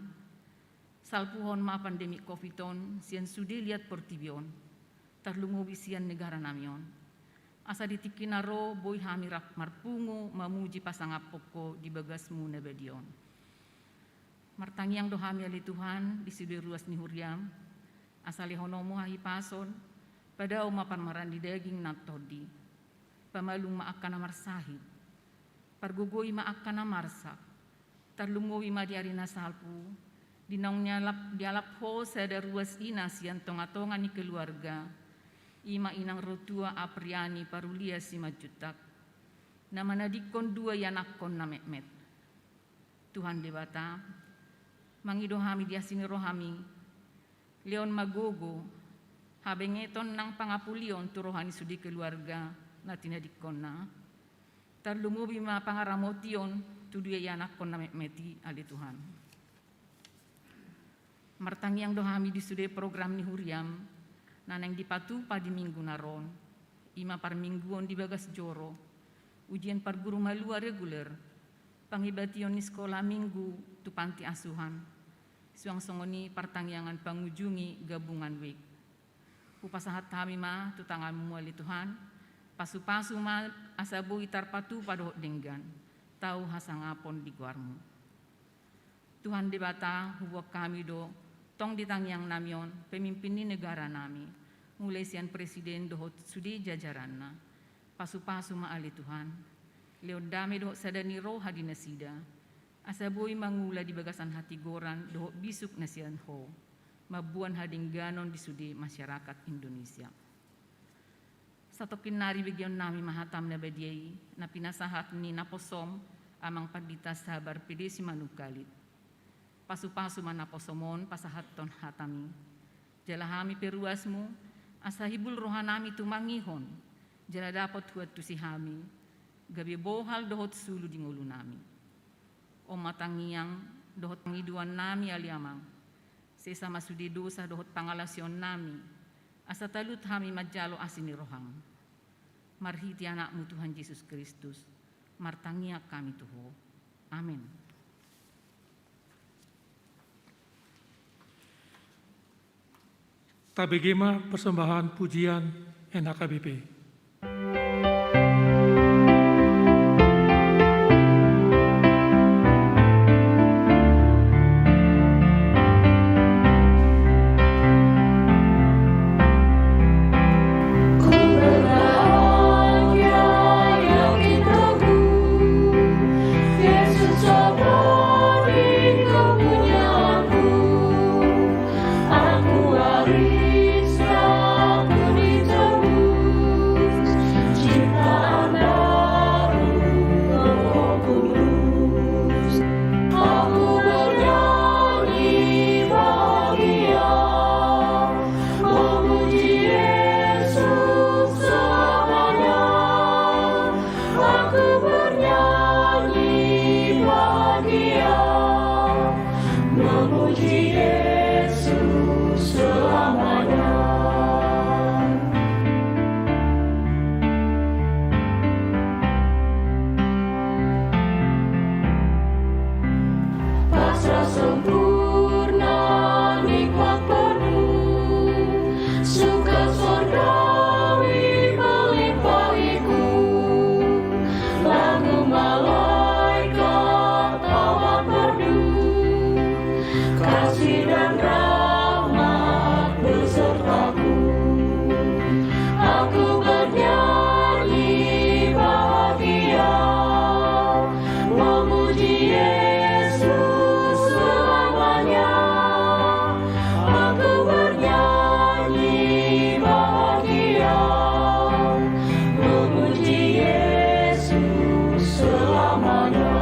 Salpuhon ma pandemi covid on sian sude liat portibi on, tarlumobi sian negaranami on. Asa di tingki na ro boi hami rap marpungu mamuji pasangaphon Ho di bagasmu na badia on. Martangiang do hami ale Tuhan di sude ruas ni huriam, asa lehononmu hahipason, padao ma parmaraan ni daging nang tondi. Pamalum ma angka na marsahit. Pargogoi ma angka na marsak. Tarlumobi ma di ari na salpu, di naung nialap, dialap Ho sada ruas ina sian tonga-tonga ni keluarga, i ma inang rotua Apriani Parulia Simanjuntak, na manadingkon dua ianakhon na metmet. Tuhan Debata, mangido hami di asi ni rohami, lehon ma gogo, habengeton nang pangapulion tu roha ni sude keluarga na tinadingkonna. Tarlumobi ma pangaramotion tu dua ianakhon na metmet i ale Tuhan. Martangiang do hami di sude program ni huriam na naeng dipatupa di minggu na ro on, i ma parmingguon di bagas joro, ujian parguru malua reguler, pangibation ni sikola minggu tu panti asuhan, suang songon i partangiangan pangujungi gabungan week. Hupasahat hami ma tu tanganmu ale Tuhan, Pasu-pasu ma asa boi tarpatupa dohot denggan, tau hasangapon di goarmu. Tuhan Debata, huboan hami do tong di tangiangnami on pemimpin ni negara nami, mulai sian presiden dohot sude jajaranna. Pasu-pasu ma ale Tuhan, lehon dame dohot sada ni roha di nasida, asa boi mangula di bagasan hatigoran dohot bisuk na sian Ho, mamboan hadengganon di sude masyarakat Indonesia. Satongkin nari begeonnami ma hatam na badia i, na pinasahat ni naposom, Amang Pandita Sabar P D Simanungkalit. Pasu-pasu ma naposom on pasahathon hatami. Jala hami pe ruasmu, asa hibul rohanami tumangihon, jala dapot huantusi hami, gabe bohal dohot sulu di ngolunami. On ma tangiang dohot pangidoannami ale Amang. Sesa ma sude dosa dohot pangalaosionnami, asa talut hami manjalo asi ni roham. Marhite Anakmu Tuhan Jesus Kristus, martangiang hami tu Ho. Amen. Tabege ma persembahan pujian N H K B P. Aku bernyanyi bahagia, memuji Yesus selamanya. Pasrah sempurna nikmat penuh, suka sorgawi melimpah ikut, lagu malaikat amat merdu, kasih dan rahmat besertaku. Aku bernyanyi bahagia, memuji Yesus selamanya. Aku bernyanyi bahagia, memuji Yesus selamanya.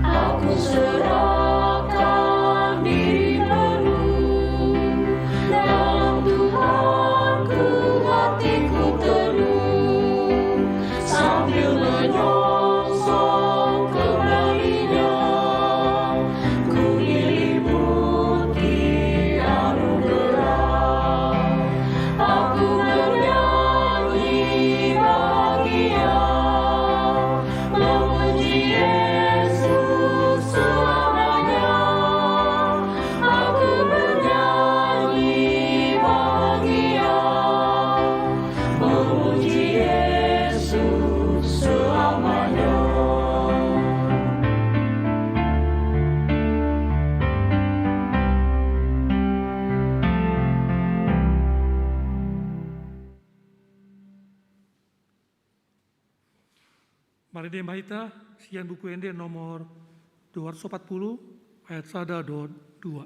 Aku serahkan diri penuh, dalam Tuhanku hatiku teduh, sambil menyongsong kembalinya, ku diliputi anugerah. Aku bernyanyi bahagia, memuji Yesus selamanya. Aku bernyanyi bahagia, memuji Yesus selamanya. Marende ma hita sian Buku Ende nomor dua ratus opat puluh, ayat sada dohot dua.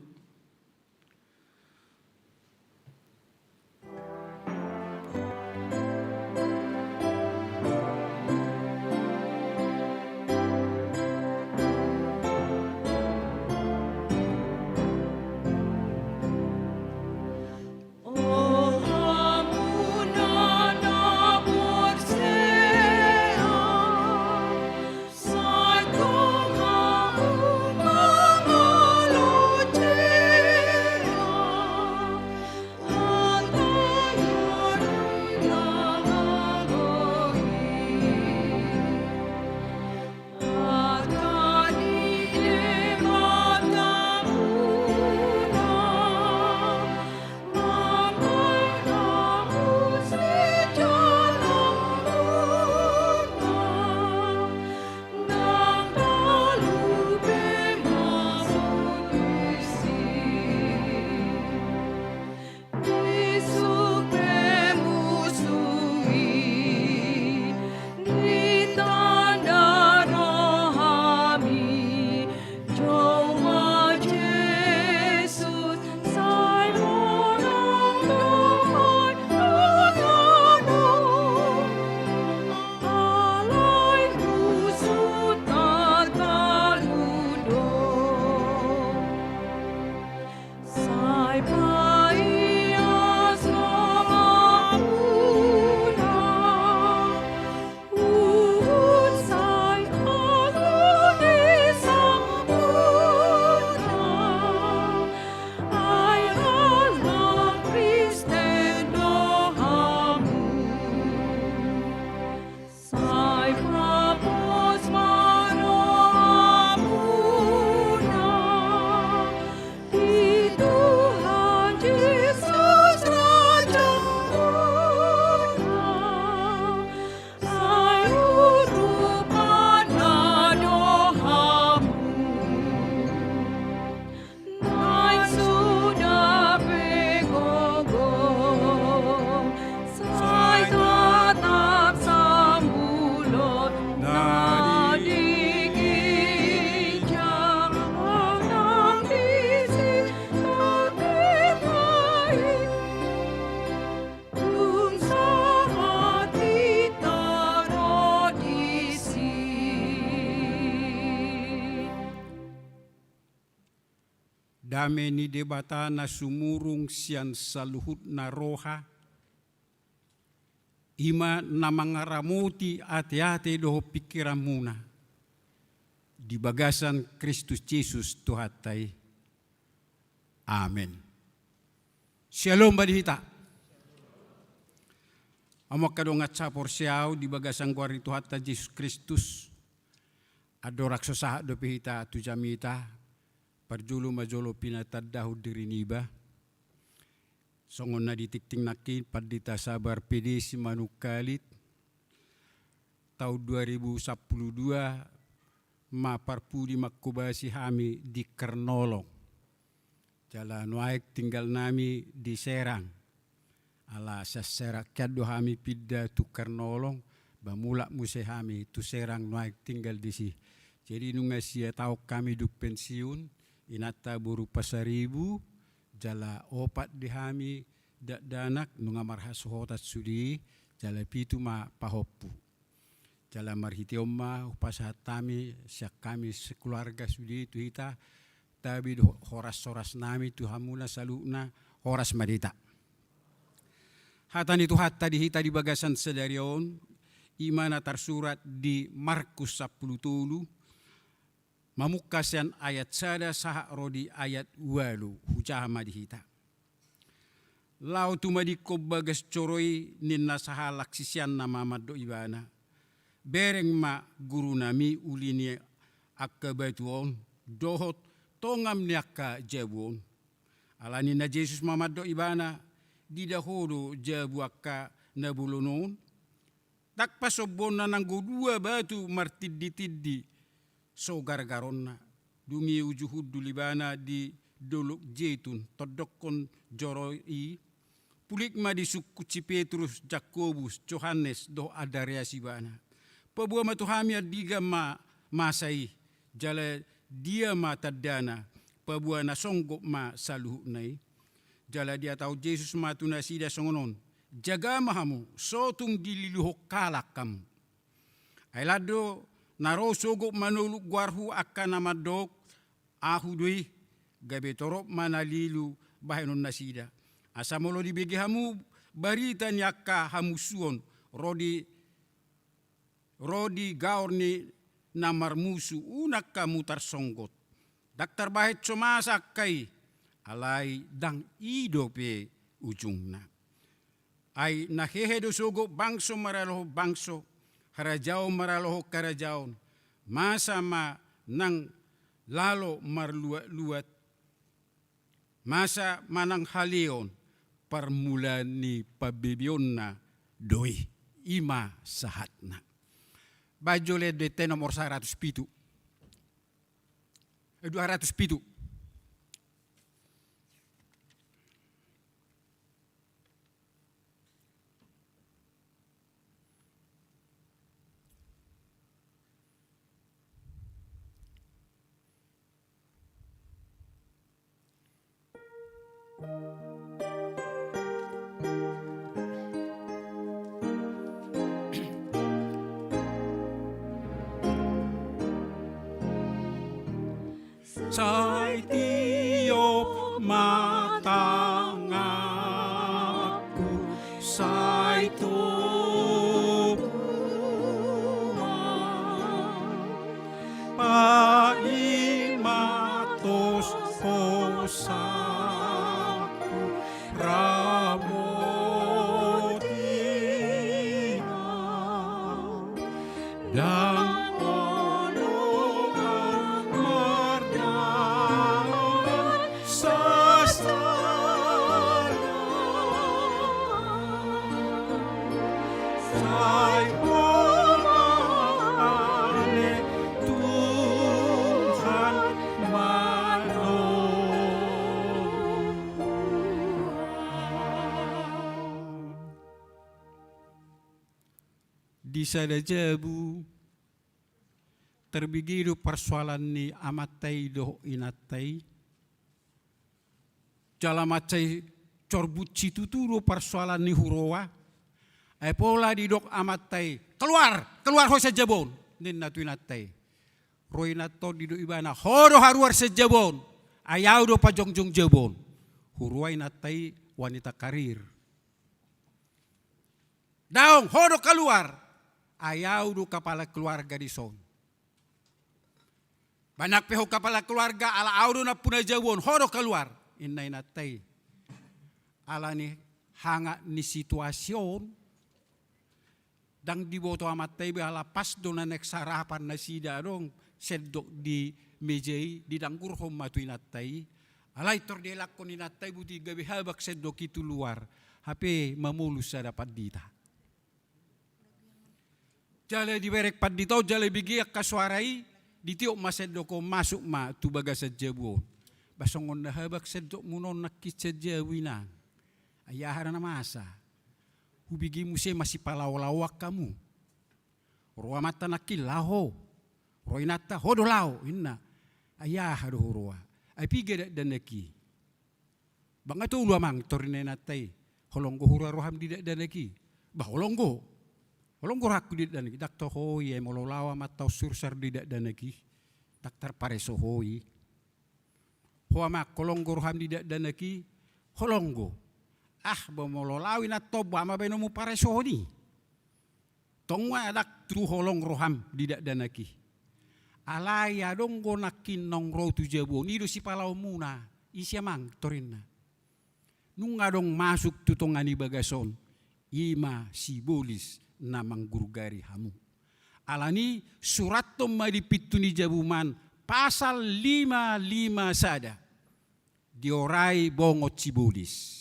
Dame ni Debata na sumurung sian saluhutna roha, i ma na mangaramoti ateate dohot pingkiranmuna di bagasan Kristus Jesus Tuhanta i. Amen. Syalom ma di hita. Hamu angka dongan sahaporseaon di bagasan goar ni Tuhanta Jesus Kristus, andorang so sahat dope hita tu jamita, parjolo ma jolo pinatandahon diri niba. Songon na ditingting nangkin Pandita Sabar P D Simanungkalit, taon dua ribu sampulu dua ma parpudi manghobasi hami di Kernolong. Jala nuaeng tinggal nami di Serang. Ala sian Serang hian do hami pinda tu Kernolong, ba mulak muse hami tu Serang nuaeng tinggal disi. Jadi nunga sia taon hami dung pensiun, inanta boru Pasaribu, jala opat di hami dakdanak nunga marhasohotan sude, jala pitu ma pahompu. Jala marhite on ma hupasahat hami, sian hami sekeluarga sude tu hita, tabi do horas-horas nami tu hamuna saluhutna, horas ma di hita. Hata ni Tuhanta di hita di bagasan sadari on, i ma na tarsurat di Markus sampulu tolu, mamungka sian ayat sada sahat ro di ayat ualu, hujaha ma di hita. Laho tumadingkon bagas joro i ninna sahalak siseanna ma mandok ibana. Bereng ma gurunami uli ni angka batu on, dohot tongam ni angka jabu on. Ala ninna Jesus ma mandok ibana, diida ho do jabu angka na bolon on? Ndang pasombonna nanggo dua batu martindi-tindi so gargaronna. Dung i uju hundul ibana di Dolok Jetun, tondokkon joro i, pulik ma disungkun si Petrus, Jakobus, Johannes, dohot Andreas ibana. Paboa ma tu hami andigan ma masa i, jala dia ma tandana, paboa na songgop ma saluhutna i. Jala dihatahon Jesus ma tu nasida songon on, jaga ma hamu, so tung dililuhon halak hamu. Ai lan do na ro sogot manoluk goarhu angka na mandok, ahu do i, gabe torop ma na lilu bahenon nasida. Asa molo dibege hamu barita ni angka hamusuon, ro di ro di gaor ni na marmusu, unang hamu tarsonggot. Ndang tarbahen so masa angka i, alai ndang i dope ujungna. Ai na hehe do sogot bangso maralohon bangso, harajaon maralohon harajaon, masa ma nang lalo marluat-luat, masa ma nang haleon, parmulaan ni pambebeonna do i, i ma sahatna. Baen jolo D T nomor saratus pitu. Eh, dua ratus pitu. Sai tiop ma tanganku, sai tubu ma, paima tos hosaku, ramoti ma. Ndang olo au mardalan sasala. Sai Ho ma ale Tuhan manomu au. Di sada jabu, tarbege do parsoalan ni amanta i dohot inanta i. Jala mansai corbut situtu do parsoalan ni huroa. Ai pola didok amanta i, "Keluar, keluar ho sian jabu on," ninna tu inanta i. Ro inanta on, didok ibana, "Ho do haruar sian jabu on, Ai au do pajongjong jabu on. Huroa inanta i wanita karir. Daong, ho do kaluar. Ai au do kapala keluarga dison. Ba nang pe ho kapala keluarga, ala au do nampuna jabu on, ho do kaluar. Inna inanta i. Ala ni hangat ni situasi on, ndang diboto amanta i be ala pas do na naeng sarapan nasida adong, sendok di meja i, didanggurhon ma tu inanta i. Alai tor dialakhon inanta i, boti gabe habak sendok i tu luar. Hape mamolus sada pandita. Jala diberek pandita on, jala dibege angka soara i, ditiop ma sendok on, masuk ma tu bagasan jabu on. Ba songon na habak sendokmuna on nangkin sian jabu, inang. Ai aha do na masa? Hubege muse masipalaolao angka hamu. Ro amanta nangkin, laho. Ro inanta, ho do laho, inna. Ai aha do huroa? Ai piga dakdanak i? Ba nga tolu, amang, tor inna inanta i. Holong do huroa roham di dakdanak i? Ba holong do. Holong do rohangku di dakdanak i. Ndang tor ho i, ai molo laho amanta on sursar di dakdanak i, ndang tarpareso ho i. Ho amang, holong do roham di dakdanak i? Holong do. Ah, ba molo laho inanta on, boha ma baenonmu paresohon i? Tong ma ndang tutu holong roham di dakdanak i. Alai adong do nangkin naung ro tu jabu on, i do sipalaomuna. Ise, amang, tor inna? Nunga adong masuk tu tonga ni bagas on, i ma sibolis na manggurgari hamu. Alani i, surathon ma di pintu ni jabumu an pasal lima lima sada. Diorai bongot sibolis.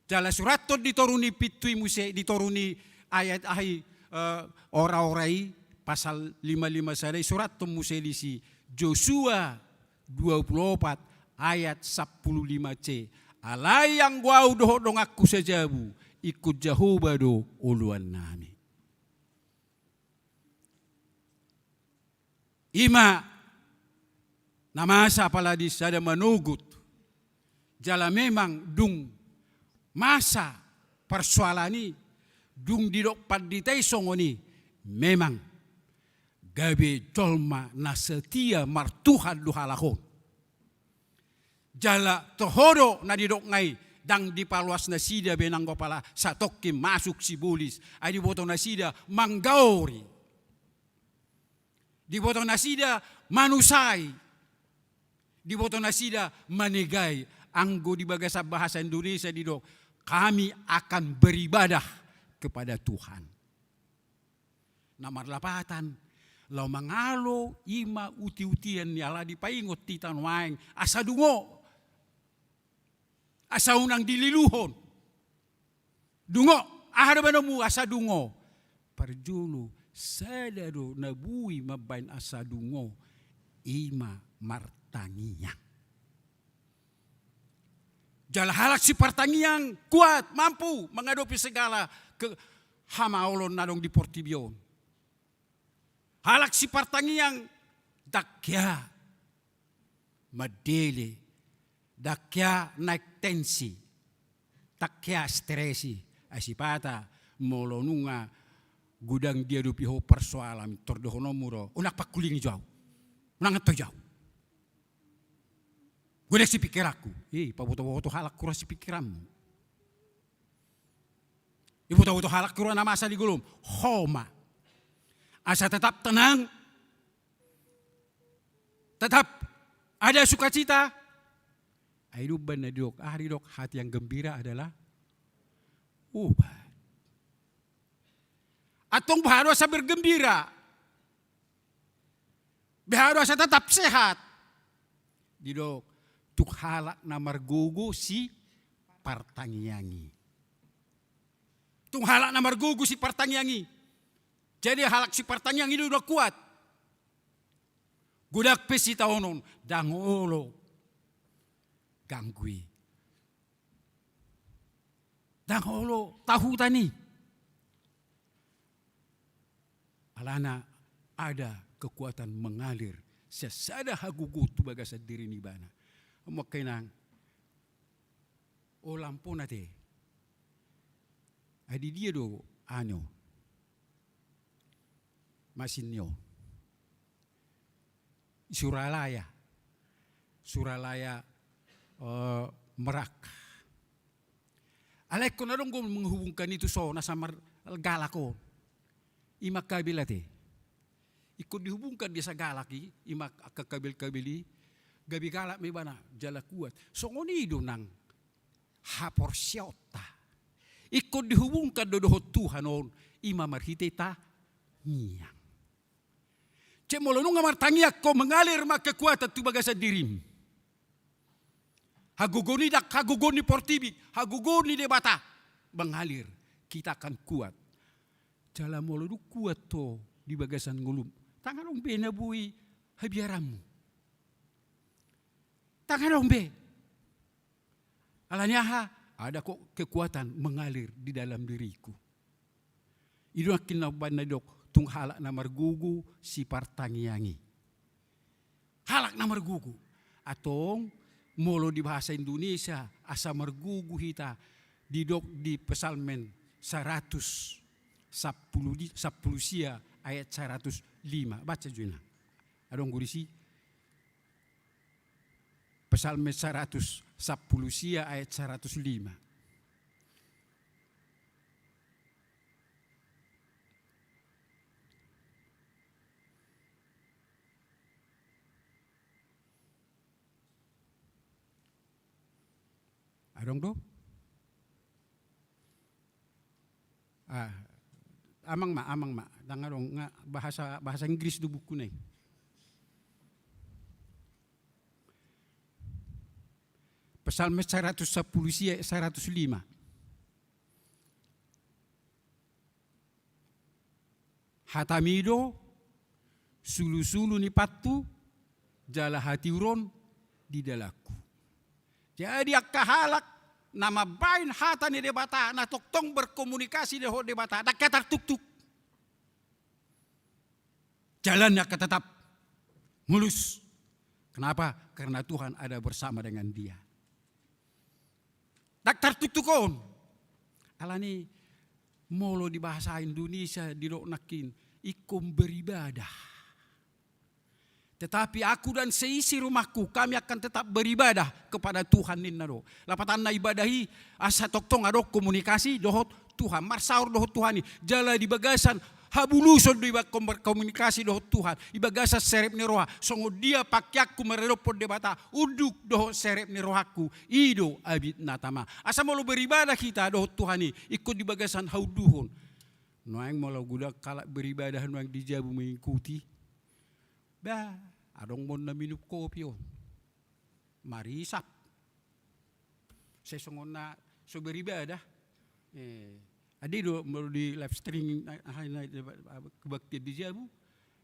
Jala surathon di toru ni pintu i muse, di toru ni ayat, aha i, eh, ora-ora i, pasal lima lima sada i, surathon muse disi Josua dua pulu opat ayat sampulu lima c. Alai anggo au dohot donganku sajabu, ingkon Jahowa do oloannami. I ma na masa apala di sada manogot. Jala memang dung masa parsoalan i, dung didok pandita i songon i, memang gabe jolma na setia martuhan do halak on. Jala toho do na didokna i, ndang dipaloas nasida be nanggo pala satongkin masuk sibolis, ai diboto nasida manggaori. Diboto nasida manusai. Diboto nasida manegai. Anggo di bagasan bahasa Indonesia didok, kami akan beribadah kepada Tuhan. Na marlapatan, laho mangalo i ma uti-utian ni ala dipaingot hita nuaeng, asa dungo. Asa unang dililuhon. Dungo, aha do baenonmu asa dungo? Parjolo, sada do na boi mambaen asa dungo, i ma martangiang. Jala halak sipartangiang kuat, mampu mangadopi segala ke-, hamaolon na adong di portibi on. Halak sipartangiang ndang hea mandele, ndang hea naek tensi, ndang hea stres i. Ai sipata molo nunga godang diadopi ho parsoalan, tor dohononmu do, unang pangkulingi jo au. Unang antoi jo au. Godang sipingkiranku. Eh, paboto-boto halak hurang sipingkiranmu. Diboto-boto halak hurang na masa di ngolum. Ho ma. Asa tetap tenang. Tetap ada sukacita. Ai do umbahen na didok, aha didok, hati yang gembira adalah obat. Antong boha do asa bergembira? Boha do asa tetap sehat? Didok, tung halak na margogo sipartangiang i. Tung halak na margogo sipartangiang i. Jadi halak sipartangiang i do na kuat. Godang pe sitaonon, ndang olo ganggu i. Ndang olo tahutan i. Alana ada kekuatan mengalir sian sada hagogoon tu bagasan diri ni ibana. Hamu angka inang, olam pona te. Ai di dia do anu, masin ni on? Di Suralaya. Suralaya, eh, Merak. Alai ingkon adong do menghubungkan i tu son, asa margalak on. I ma kabel ate. Ingkon dihubungkan di asa galak i, i ma angka kabel-kabel i, gabe galak ma ibana, jala kuat. Songon i do nang haporseaonta. Ingkon dihubungkan do dohot Tuhan on, i ma marhite tangiang. Jadi molo nunga martangiang ho, mengalir ma kekuatan tu bagasan dirim. Hagogoon ni dang, hagogoon ni portibi, hagogoon ni Debata mengalir, kita akan kuat. Jala molo dung kuat ho di bagasan ngolum, ndang adong be na boi habiaranmu. Ndang adong be. Alani aha? Ada kok kekuatan mengalir di dalam diriku. I do nangkin na umbahen na didok, tung halak na margogo sipartangiang i. Halak na margogo. Antong, molo di bahasa Indonesia, asa margogo hita, didok di Psalmen saratus sampulu di, sampulu sia ayat saratus lima. Baca jo inang. Adong do disi. Psalmen saratus sampulu sia ayat saratus lima. Adong do? Ah, amang ma, amang ma. Ndang adong, nga bahasa, bahasa Inggris do buku na i. Psalmen saratus sampulu sia, saratus lima. Hatami do sulusulu ni pathu jala hatiuron di dalanku. Jadi angka halak na mambahen hata ni Debata, na tongtong berkomunikasi dohot Debata, ndang hea tartuktuk. Jalannya akan tetap mulus. Kenapa? Karena Tuhan ada bersama dengan dia. Ndang tartuktuk on. Alani molo di bahasa Indonesia didok nangkin, ingkon beribadah. Tetapi aku dan seisi rumahku, kami akan tetap beribadah kepada Tuhan, ninna do. Lapatanna ibadah i asa tongtong adong komunikasi dohot Tuhan, marsaor dohot Tuhan i. Jala di bagasan habuluson do iba ingkon berkomunikasi dohot Tuhan. Di bagasan serep ni roha, songon dia pakeanku maradophon Debata, unduk dohot serep ni rohangku, i do abit na tama. Asa molo beribadah hita dohot Tuhan i, ingkon di bagasan haunduhon. Nuaeng molo godang halak beribadah nuaeng di jabu mengikuti. Bah, adong ma on na minum kopi on. Marisap. Sai songon na so beribadah. Eh, ade do molo di live streaming, ah, ah, ah, kebaktian di jabu.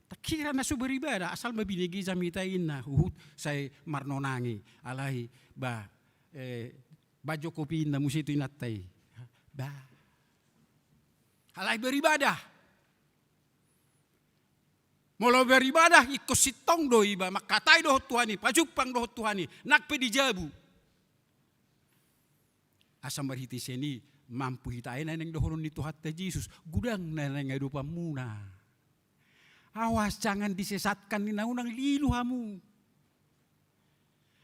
Takira na so beribadah, asal ma binege jamita inna, huhut sai marnonangi. Alai, bah, eh, baen jo kopi inna muse tu inanta i. Bah. Alai beribadah. Molo beribadah, ingkon sintong do iba, mangkatai dohot Tuhan i, pajumpang dohot Tuhan i, nang pe di jabu. Asa marhite sian i, mampu hita, ai na naeng dohonon ni Tuhanta Jesus, godang na naeng adopanmuna. Awas, jangan disesatkan ninna, unang lilu hamu.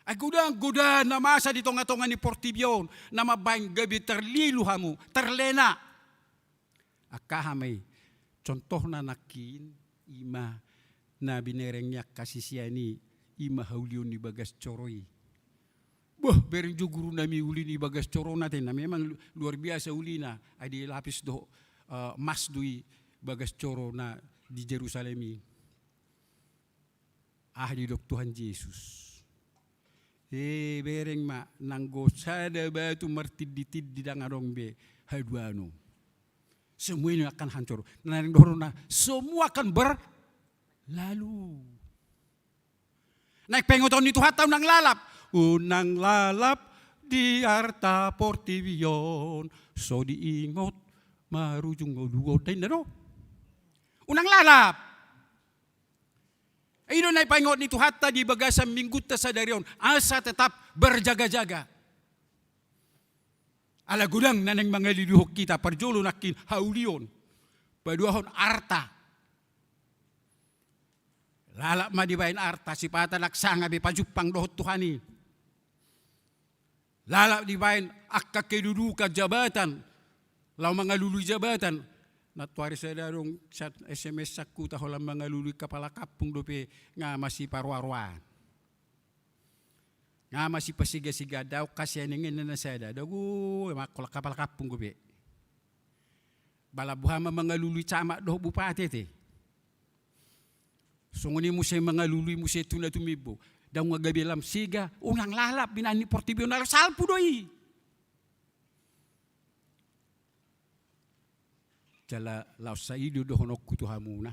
Ai godang godaan na masa di tonga-tonga ni portibi on, na mambahen gabe tarlilu hamu, tarlena. Angka aha ma i, contohna nangkin, i ma na binereng ni angka sisean i, i ma haulion ni bagas coro i. Boh, bereng jo gurunami uli ni bagas corona, tenna memang lu-, luar biasa ulina, ai dilapis dohot, eh, mas do i bagas coro na di Jerusalem i. Aha didok Tuhan Jesus? Eh, bereng ma, nanggo sada batu martindi-tindi ndang adong be haduan on. Semua ini akan hancur. Na naeng dohononna, semua akan berlalu. Naeng paingoton ni Tuhanta, unang lalap. Unang lalap di arta portibi on, so diingot marujung ngolu on. Dang inna do? Unang lalap. I do na dipaingot ni Tuhanta di bagasan minggunta sadari on, asa tetap berjaga-jaga. Ala godang na naeng mangaliluhon hita, parjolo nangkin haulion, paduahon arta. Lalap ma dibaen arta, sipata ndang sanga be pajumpang dohot Tuhan i. Lalap dibaen angka kedudukan, jabatan, laho mangalului jabatan. Nantoari sada adong sian S M S-an huta, holan mangalului kapala kampung dope, nga masiparoaroaan. Nga masipasigasigada, on hasian i ninna na sada. Dago, emang holan kapala kampung dope. Balan boha ma mangalului camat dohot bupati ate. Songon i muse mangalului muse tu na tumimbo. Ndang gabe lam sega, unang lalap be na ni portibi on, ala salpu do i. Jala laos sa i do dohononku tu hamuna.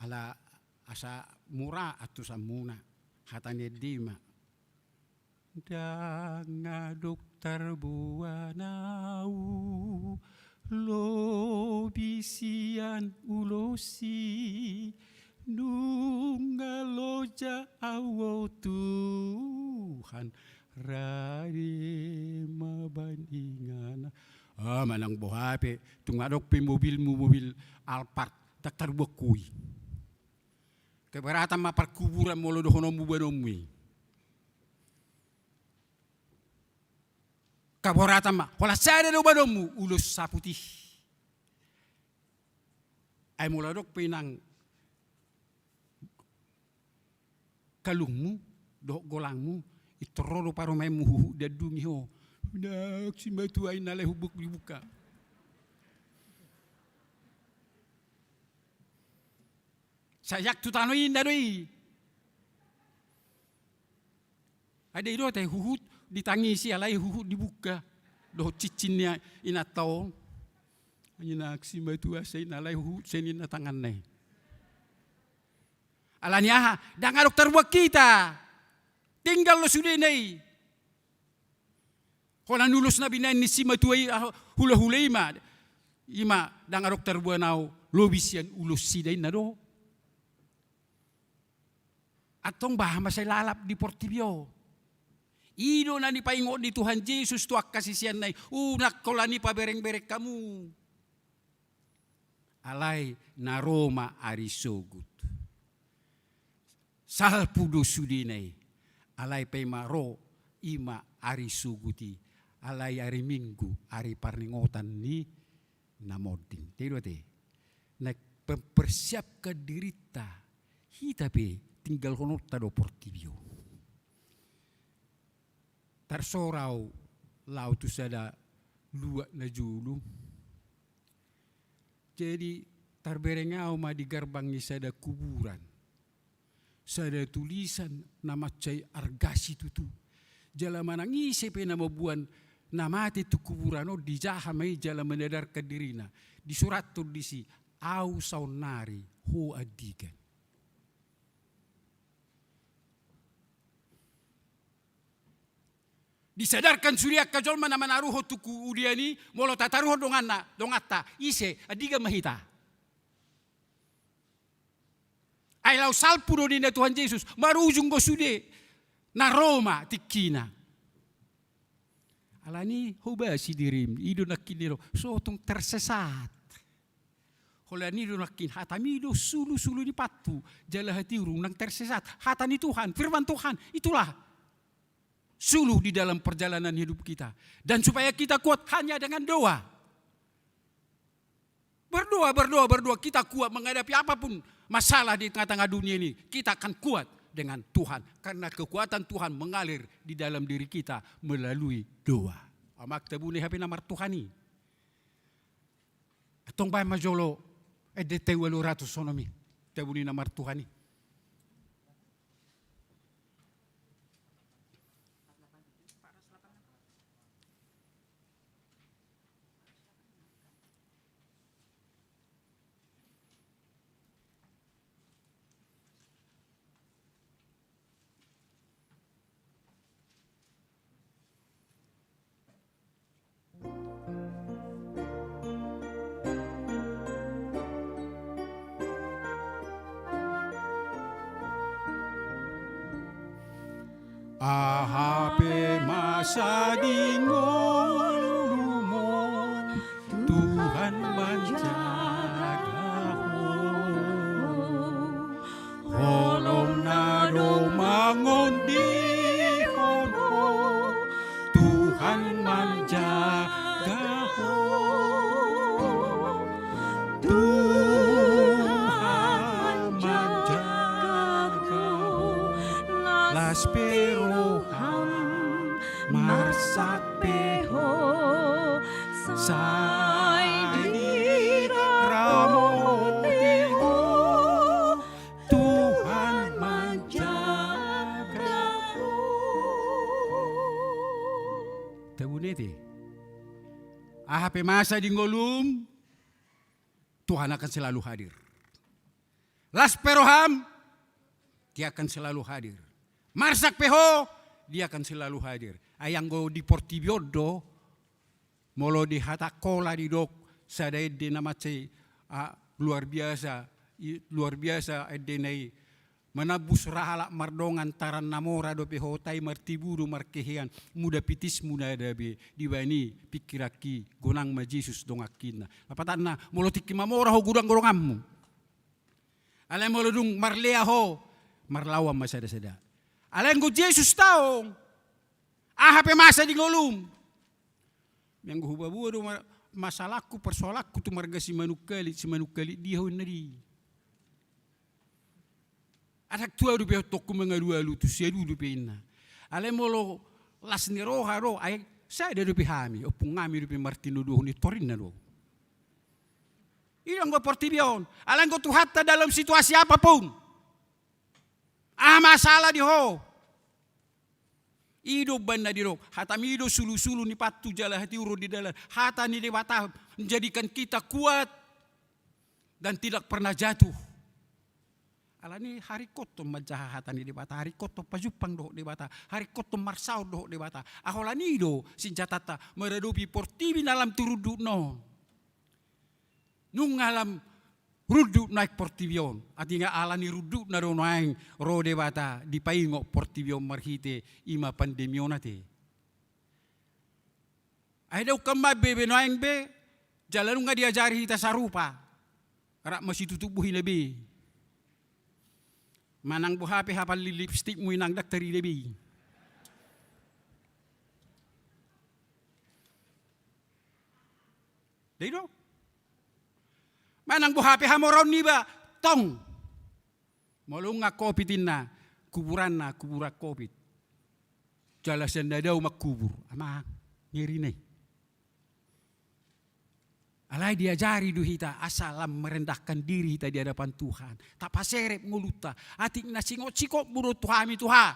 Ala asa mura antusanmuna. Hata ni ende i ma. Ndang adong tarboan ahu lobi sian ulos i, nunga loja ahu, o Tuhan, rade ma bandingan. Ah, manang boha pe, tung adong pe mobilmu, mobil Alphard, ndang tarbuan ho i. Keberatan ma parkuburan molo dohononmu badanmu i. Keberatan ma, holan sada do badanmu, ulos saput i. Ai molo adong pe inang kalungmu dohot golangmu, pintor ro do parumaenmu huhut diandungi ho. Ndang, simatua i na lae hubuka. Sai jak tu tano i, inna do i. Ai didote huhut ditangisi, alai huhut dibuka dohot cincin ni inanta on. Inang, simatua, sai na lae huhut sian inna tanganna i. Ala ni aha? Ndang adong tarbuan hita. Tinggal do sudena i. Holan ulos na binaen ni simatua i, ah, hulahula i ma. I ma, ndang adong tarboan ahu lobi sian ulosnida, inna do. Antong boha ma sai lalap di portibi on? I do na nipaingot ni Tuhan Jesus tu angka siseanna i, unang holan i paberengbereng hamu. Alai na ro ma ari sogot. Salpu do sudena i. Alai paima ro, i ma ari sogot i. Alai ari Minggu, ari parningotan ni na monding. Te do ate. Na mempersiapkan dirinta, hita pe tinggalhononta do portibi on. Tarsora ahu laho tu sada luat na jolo. Jadi, tarbereng ahu ma di garbang ni sada kuburan sada tulisan na mansai arga situtu. Jala manang ise pe na mamboan na mate tu kuburan on, dijaha ma i jala menyadarkan dirina. Disurathon disi, ahu saonnari, ho andigan. Disadarkan sude angka jolma na manaruhon tu kuburan i, molo tataruhon donganna, donganta, ise, andigan ma hita. Ai laho salpu do ninna Tuhan Jesus, marujung do sude, na ro ma tingkina. Alani hobasi dirim, i do nangkin i ro, so tung tersesat. Holan i do nangkin, hatami do sulu, sulu ni pathu, jala hatiurung nang tersesat. Hata ni Tuhan, firman Tuhan, itulah suluh di dalam perjalanan hidup kita. Dan supaya kita kuat hanya dengan doa. Berdoa, berdoa, berdoa. Kita kuat menghadapi apapun masalah di tengah-tengah dunia ini. Kita akan kuat dengan Tuhan. Karena kekuatan Tuhan mengalir di dalam diri kita melalui doa. Amang, tabune hape na martuhan i. Antong baen ma jolo, eh, ende ta ualu ratus onom i. Tabune na martuhan i. Aha pe masa di ngolum on, Tuhan manjaga ho. Las pe roham, marsak pe ho, sai diramoti ho, Tuhan manjaga ho. Tabunete. Aha pe masa di ngolum, Tuhan akan selalu hadir. Las pe roham, Dia akan selalu hadir. Marsak pe ho, Dia akan selalu hadir. Ai anggo di portibi on do, molo di hata Kola didok, sada ende na mansai, ah, luar biasa, i, luar biasa endena i, manambus ra halak mardongan, taran na mora dope ho, tai martibu do markehean, mula pitismu nada be, dibaen i pingkiranki, gonang ma Jesus dongankinna. Lapatanna, molo tingki mamora ho, godang donganmu. Alai molo dung marlea ho, marlaoan ma sada-sada. Alai anggo Jesus taon, aha pe masa di ngolum. Anggo hupaboa do ma-, masalahku, persoalanku tu marga Simanungkalit, Simanungkalit dia ho inna di. Adong tua dope antongku mangalu-alu tu siadu dope inna. Alai molo las ni roha do, ai sada dope hami, ompung hami dope martinodohon i, torinna do. I do anggo portibi on. Alai anggo Tuhanta dalam situasi apapun. Aha masalah di ho? I do umbahen na didok, hatami do sulu-sulu ni pathu jala hatiuron di dalan. Hata ni Debata menjadikan kita kuat dan tidak pernah jatuh. Alani haringkothon manjaha hata ni Debata, haringkothon pajumpang dohot Debata, haringkothon marsaor dohot Debata. Ai holan i do sinjatanta maradopi portibi na lam tu rundutna on. Nunga lam rundut nuaeng portibi on. Atik alani rundutna do nuaeng ro Debata dipaingot portibi on marhite i ma pandemi on ate. Ai dang ungkap ma be, be nuaeng be, jala nunga diajari hita sarupa. Rap ma situtup bohina be. Manang boha pe hapal ni lipstikmu inang, dang tarida be i. Dai do. Manang boha pe hamoraon niba, tong. Molo nunga covid inna, kuburanna kuburan covid. Jala sian na dao mangkubur. Amang, ngeri na i. Alai diajari do hita asa lam merendahkan diri hita di hadapan Tuhan. Tapaserep ngolunta. Atik na singot-singotmu do tu hami Tuhan.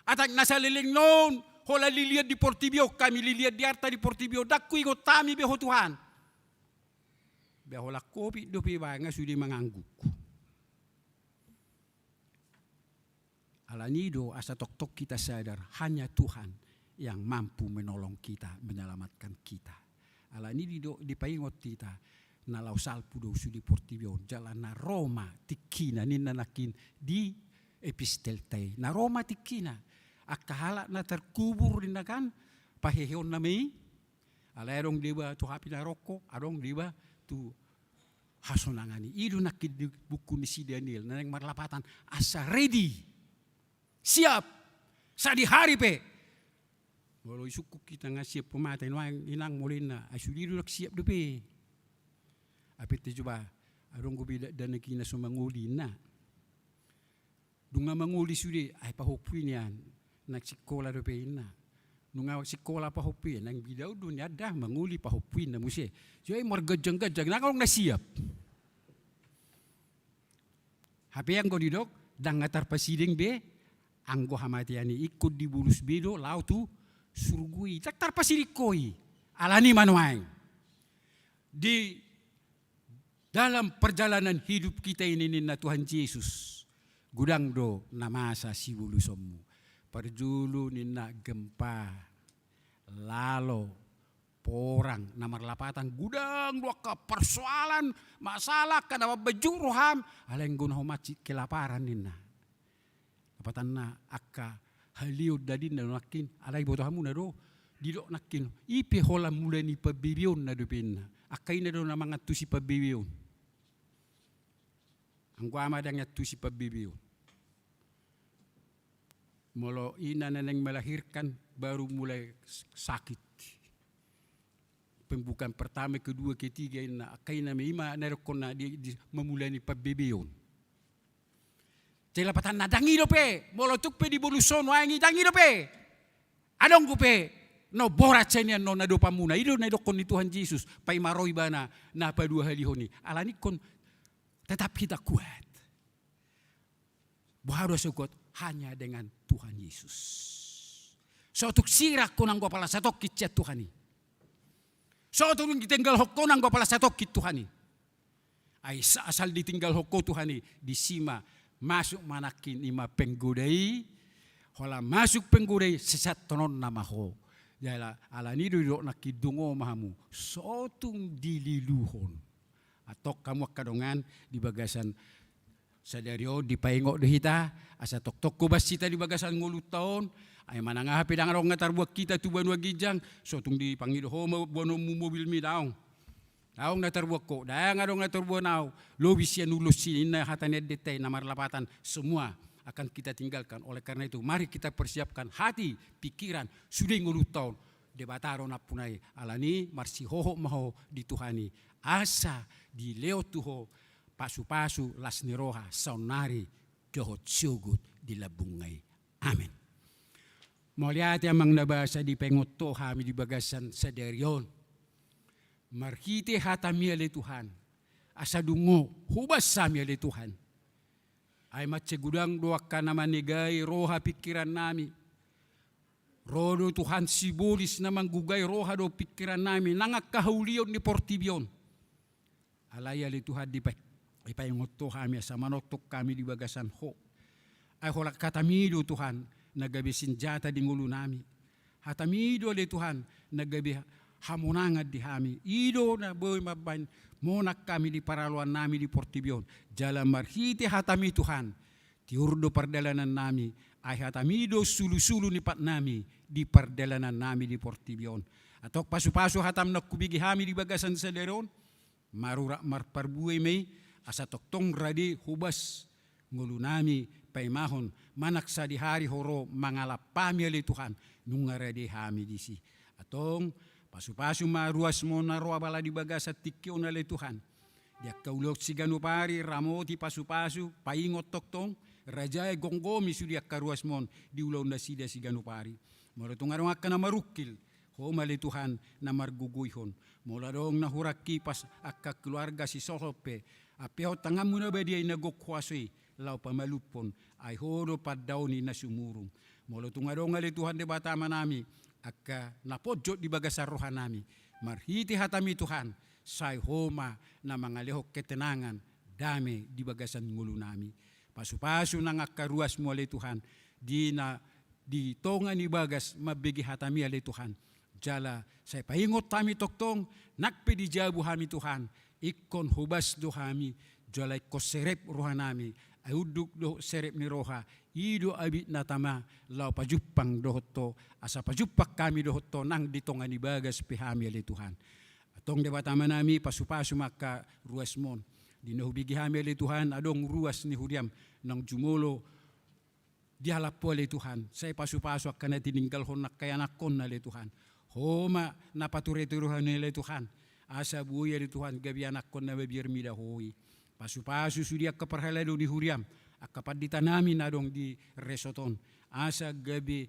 Atik na saleleng on, holan lilian di portibi on hami, lilian di arta di portibi on, dang huingot hami be ho Tuhan. Ba holan covid dope ba nga sude mangangguk. Alani do asa tongtong kita sadar, hanya Tuhan yang mampu menolong kita, menyelamatkan kita. Alani do dipaingot hita, na laho salpu do sude portibi on, jala na ro ma tingkina ninna nangkin di epistelta i. Na ro ma tingkina, angka halak na terkubur ninna kan, paheheonna ma i, alai adong deba tu api narokko, adong deba tu hasonangan i. I do nangkin di buku ni si Daniel, na naeng marlapatan, asa ready. Siap. Sadihari pe. Molo isungkun hita nga siap pamate nuaeng inang molo inna, ai sude do dang siap dope. Ai pe te coba, adong dope da-, dakdanak i na so mangoli inna. Dung nga mangoli sude, ai pahompu i nian, naeng sikola dope inna. Nunga sikola pahompu i, naeng bidaon do nian da, mangoli pahompu inna muse. Jadi marganjang-ganjang, nang adong na siap. Hape anggo didok, dang nga tarpasiding be, anggo hamatean i ingkon dibolus be do, laho tu surgo i. Dang tarpasiding ho i, alani ma nuaeng. Di dalam perjalanan hidup kita ini ninna Tuhan Jesus, godang do na masa sibolusonmu. Parjolo ninna gempa, lalo, porang, na marlapatan godang do angka persoalan, masalah, angka na mambajuk roham, alai anggo na ho mansai kelaparan ninna. Lapatanna angka haleon dadinna do nangkin, alai boto hamuna do, didok nangkin, i pe holan mula ni pambebeonna dope inna. Angka i na do na mangantusi pambebeon. Anggo ama dang iantusi pambebeon. Molo ina na naeng melahirkan baru mulai s-, sakit. Pembukaan pertama, kedua, ketiga inna, angka ina ma i ma na dokkonna di, di, mamulani pambebeon. Jadi lapatanna, ndang i dope, molo tung pe di bolus on nuaeng i, ndang i dope. Adong dope na umborat sian i annon adopanmuna. I do na didokkon ni Tuhan Jesus, paima ro ibana na paduahalihon i. Alani ingkon tetap hita kuat. Boha do asa hukuat? Hanya dengan Tuhan Yesus. So tung sirang ho nanggo apala satongkin sian Tuhan i. So tung ditinggalhon ho nanggo apala satongkin Tuhan i. Ai sa-, asal ditinggalhon ho Tuhan i, disi ma masuk ma nangkin i ma penggoda i, holan masuk penggoda i, sesat tononna ma ho. Jala alani i do didok nangkin, dungo ma hamu, so tung dililuhon. Antong hamu angka dongan, di bagasan sadari on dipaingot do hita, asa tongtong hobas hita di bagasan ngolunta on, ai manang aha pe ndang adong na tarbuat hita tu banua ginjang, so tung dipangido ho ma boanonmu mobilmi, daong. Daong na tarbuat ho, ndang adong na tarbuat ahu, lobi sian ulos i, ninna hata ni endenta i na marlapatan, semua akan kita tinggalkan. Oleh karena itu, mari kita persiapkan hati, pikiran, sude ngolunta on. Debata do nampuna i, alani i marsihohot ma ho di Tuhan i. Asa dilehon tu ho pasupasu las ni roha, saonnari dohot sogot di lambungna i. Amen. Mauliate Amang na basa dipaingot ho hami di bagasan sadari on. Marhite hatami ale Tuhan, asa dungo hobas hami ale Tuhan. Ai mansai godang do angka na manegai roha pingkirannami. Ro do Tuhan sibolis na manggugai roha dohot pingkirannami, nang angka haulion ni portibi on. Alai ale Tuhan dipa-, dipaingot ho hami asa manongtong hami di bagasan ho. Ai holan hatami do Tuhan na gabe sinjata di ngolunami. Hatami do ale Tuhan na gabe hamonangan di hami. I do na boi mambahen monang hami di paraloannami di portibi on. Jala marhite hatami Tuhan, tiur do pardalanannami. Ai hatami do sulusulu ni patnami di pardalanannami di portibi on. Antong pasupasu hatam na hubege hami di bagasan sadari on. Marurat marparbue ma i, asa tongtong rade hobas ngolunami paimahon, manang sadihari ho ro mangalap hami ale Tuhan, nunga rade hami disi. Antong pasupasu ma ruasmu na ro apala di bagasan tingki on ale Tuhan. Di angka ulaon siganup ari, ramoti, pasupasu, paingot tongtong, rajai, gomgomi sude angka ruasmu on di ulaon nasida siganup ari. Molo tung adong angka na marungkil, ho ma ale Tuhan na margogoihon. Molo adong na hurang hipas angka keluarga sisolhot pe, ampehon tanganmu na badia i na gok huaso i laho pamalumhon, ai ho do pandaoni na sumurung. Molo tung adong ale Tuhan Debata Amanami angka na ponjot di bagasan rohanami, marhite hatami Tuhan, sai ho ma na mangalehon ketenangan, dame di bagasan ngolunami. Pasupasu nang angka ruasmu ale Tuhan, di na di tonga ni bagas mambege hatami ale Tuhan. Jala sai paingot hami tongtong, nang pe di jabu hami Tuhan, ingkon hobas do hami, jala ingkon serep rohanami, ai unduk do serep ni roha, i do abit na tama laho pajumpang dohot ho, asa pajumpang hami dohot ho nang di tonga ni bagas pe hami ale Tuhan. Antong Debata Amanami, pasupasu ma angka ruasmu on. Di na hubege hami ale Tuhan, adong ruas ni huriam naung jumolo dialap ho ale Tuhan, sai pasupasu angka na tininggalhon angka ianakhonna ale Tuhan. Ho ma na patureturehon i ale Tuhan, asa boi ale Tuhan gabe anakhon na mabiar mida ho i. Pasupasu sude angka parhalado ni huriam, angka panditanami na adong di resort on, asa gabe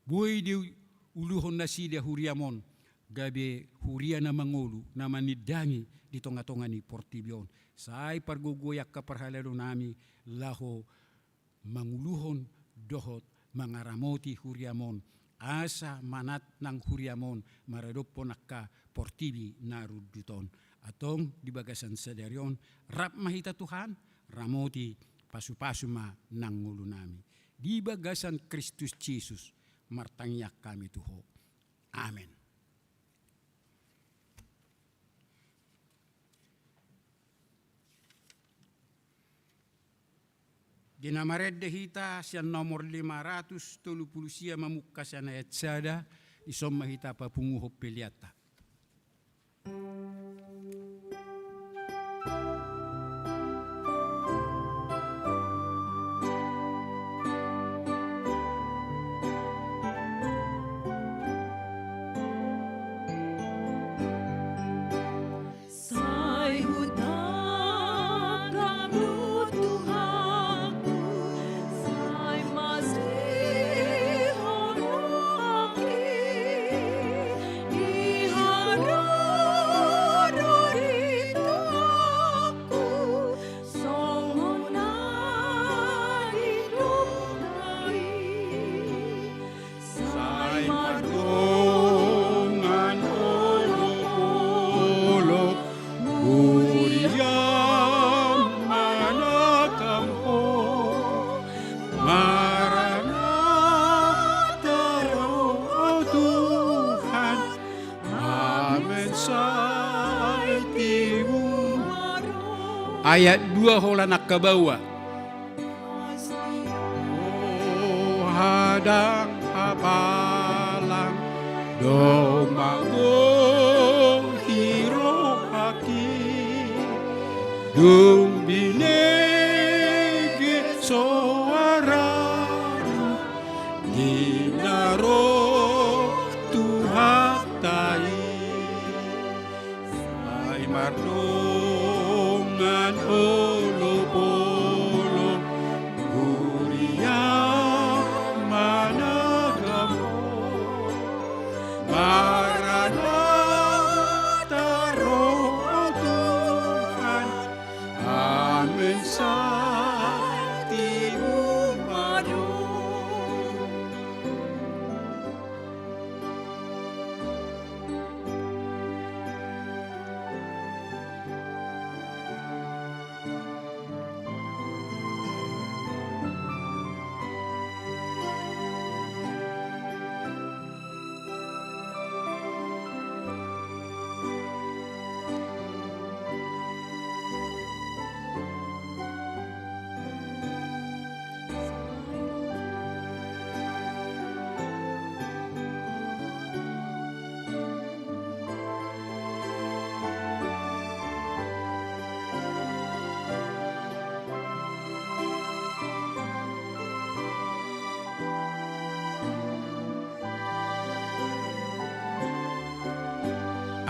boi diuluhon nasida huriam on, gabe huria na mangolu, na manindangi di tongatonga ni portibi on. Sai pargogoi angka parhaladonami laho manguluhon dohot mangaramoti huriam on, asa manat nang huriam on maradophon angka portibi na rundut on. Antong di bagasan sadari on, rap ma hita Tuhan, ramoti, pasupasu ma nang ngolunami. Di bagasan Kristus Jesus martangiang hami tu Ho. Amen. Di na marende hita sian nomor lima ratus tolu pulu sia mamungka sian ayat sada, dison ma hita papunguhon peleanta. Sai hutangkap do Tuhanku. Ayat dua holan angka baoa. O hadang hapalang, domma gohi rohangki, dung binege soaramu, di na ro Tuhanta i. Sai mardongan olopolop, huria managam Ho. Maranatha, ro Ho Tuhan, amen, santimu ma adong.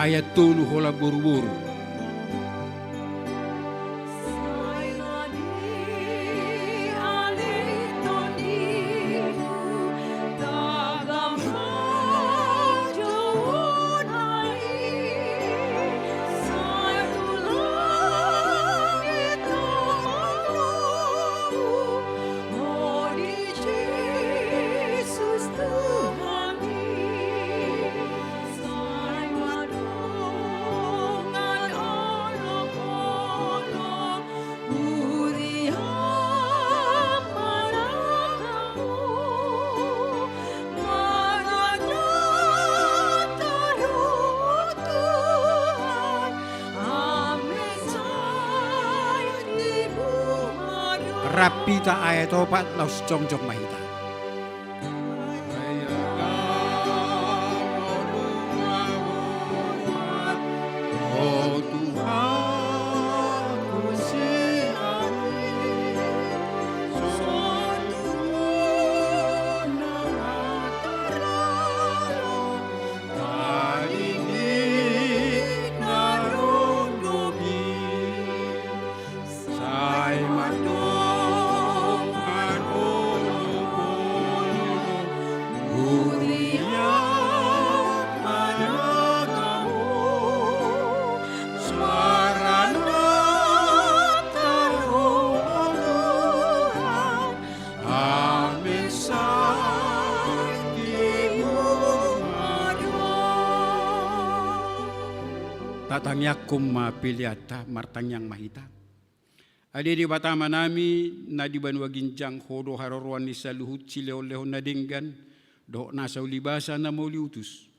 Ayat tolu holan boruboru. Rap hita ayat opat, laos jongjong ma hita. Sai mardongan olopolop, huria managam Ho, maranatha, ro Ho Tuhan, amen, santimu ma adong. Tatangianghon ma peleanta, martangiang ma hita. Ale Debata Amanami, na di banua ginjang, Ho do haroroan ni saluhut silehonlehon na denggan dohot nasa ulibasa na mauliutus.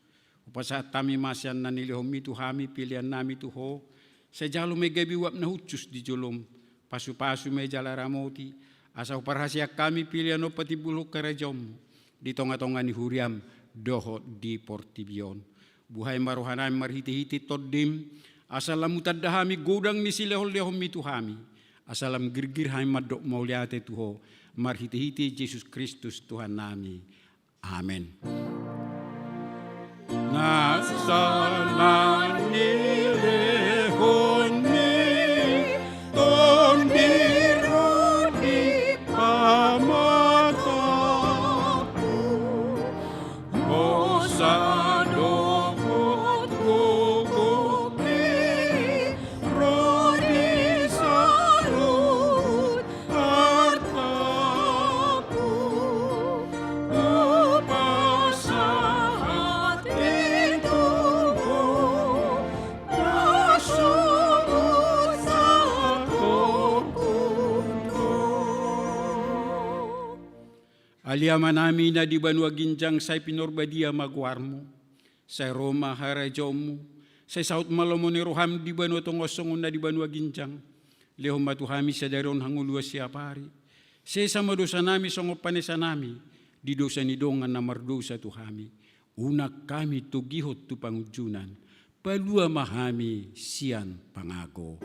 Hupasahat hami ma sian na nilehonmi tu hami peleannami tu Ho, sai jalo ma i gabe uap na hushus di jolom, pasupasu ma i jala ramoti, asa huparhaseang hami pelean on patimbulhon harajaonmu di tongatonga ni huriam dohot di portibi on. Buhai ma rohanami marhitehite Tondim, asa lam hutanda hami godang ni silehonlehonmi tu hami, asa lam girgir hami mandok mauliate tu Ho, marhitehite Jesus Kristus Tuhannami. Amen. Nasa na nilehon ni Tondim di pamatangku, hosa dohot gogongki ro di saluhut artangku, hupasahat i tu Ho na so muse sangkapku. Ale Amanami na di banua ginjang, sai pinarbadia ma goarmu, sai ro ma harajaonmu, sai saut ma lomo ni roham di banua tonga on songon na di banua ginjang. Lehon ma tu hami sadari on hangoluan siapari. Sesa ma dosanami songon panesanami di dosa ni dongan na mardosa tu hami. Unang hami togihon tu pangunjunan. Palua ma hami sian pangago.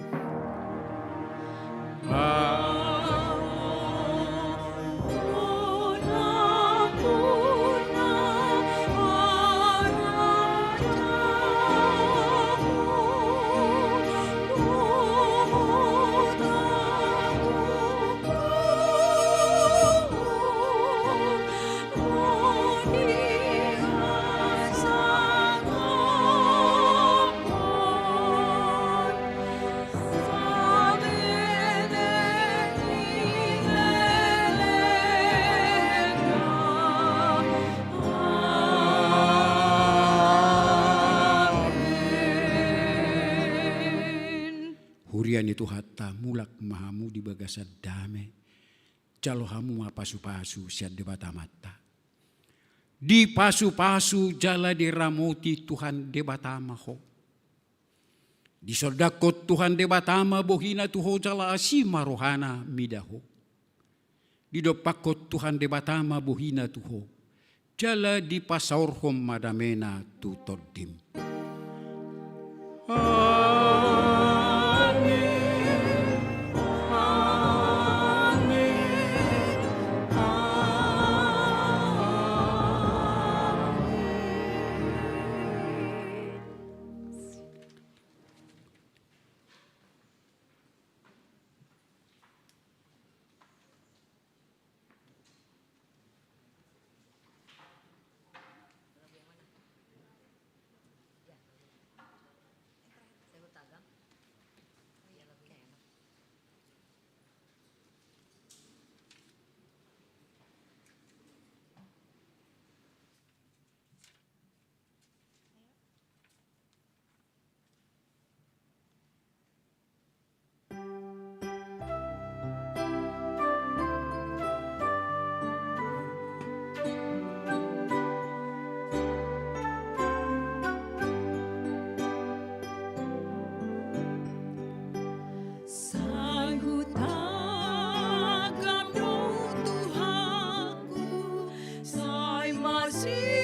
Huria ni Tuhanta, mulak ma hamu di bagasan dame. Jalo hamu ma pasupasu sian Debata Amanta. Dipasupasu jala diramoti Tuhan Debata ma ho. Disondangkon Tuhan Debata ma bohina tu ho jala asi ma rohana mida ho. Didompakkon Tuhan Debata ma bohina tu ho. Jala dipasaorhon ma damena tu tondim. Amen. Amen. Amen. Sai hutagam do Tuhanku, sai masi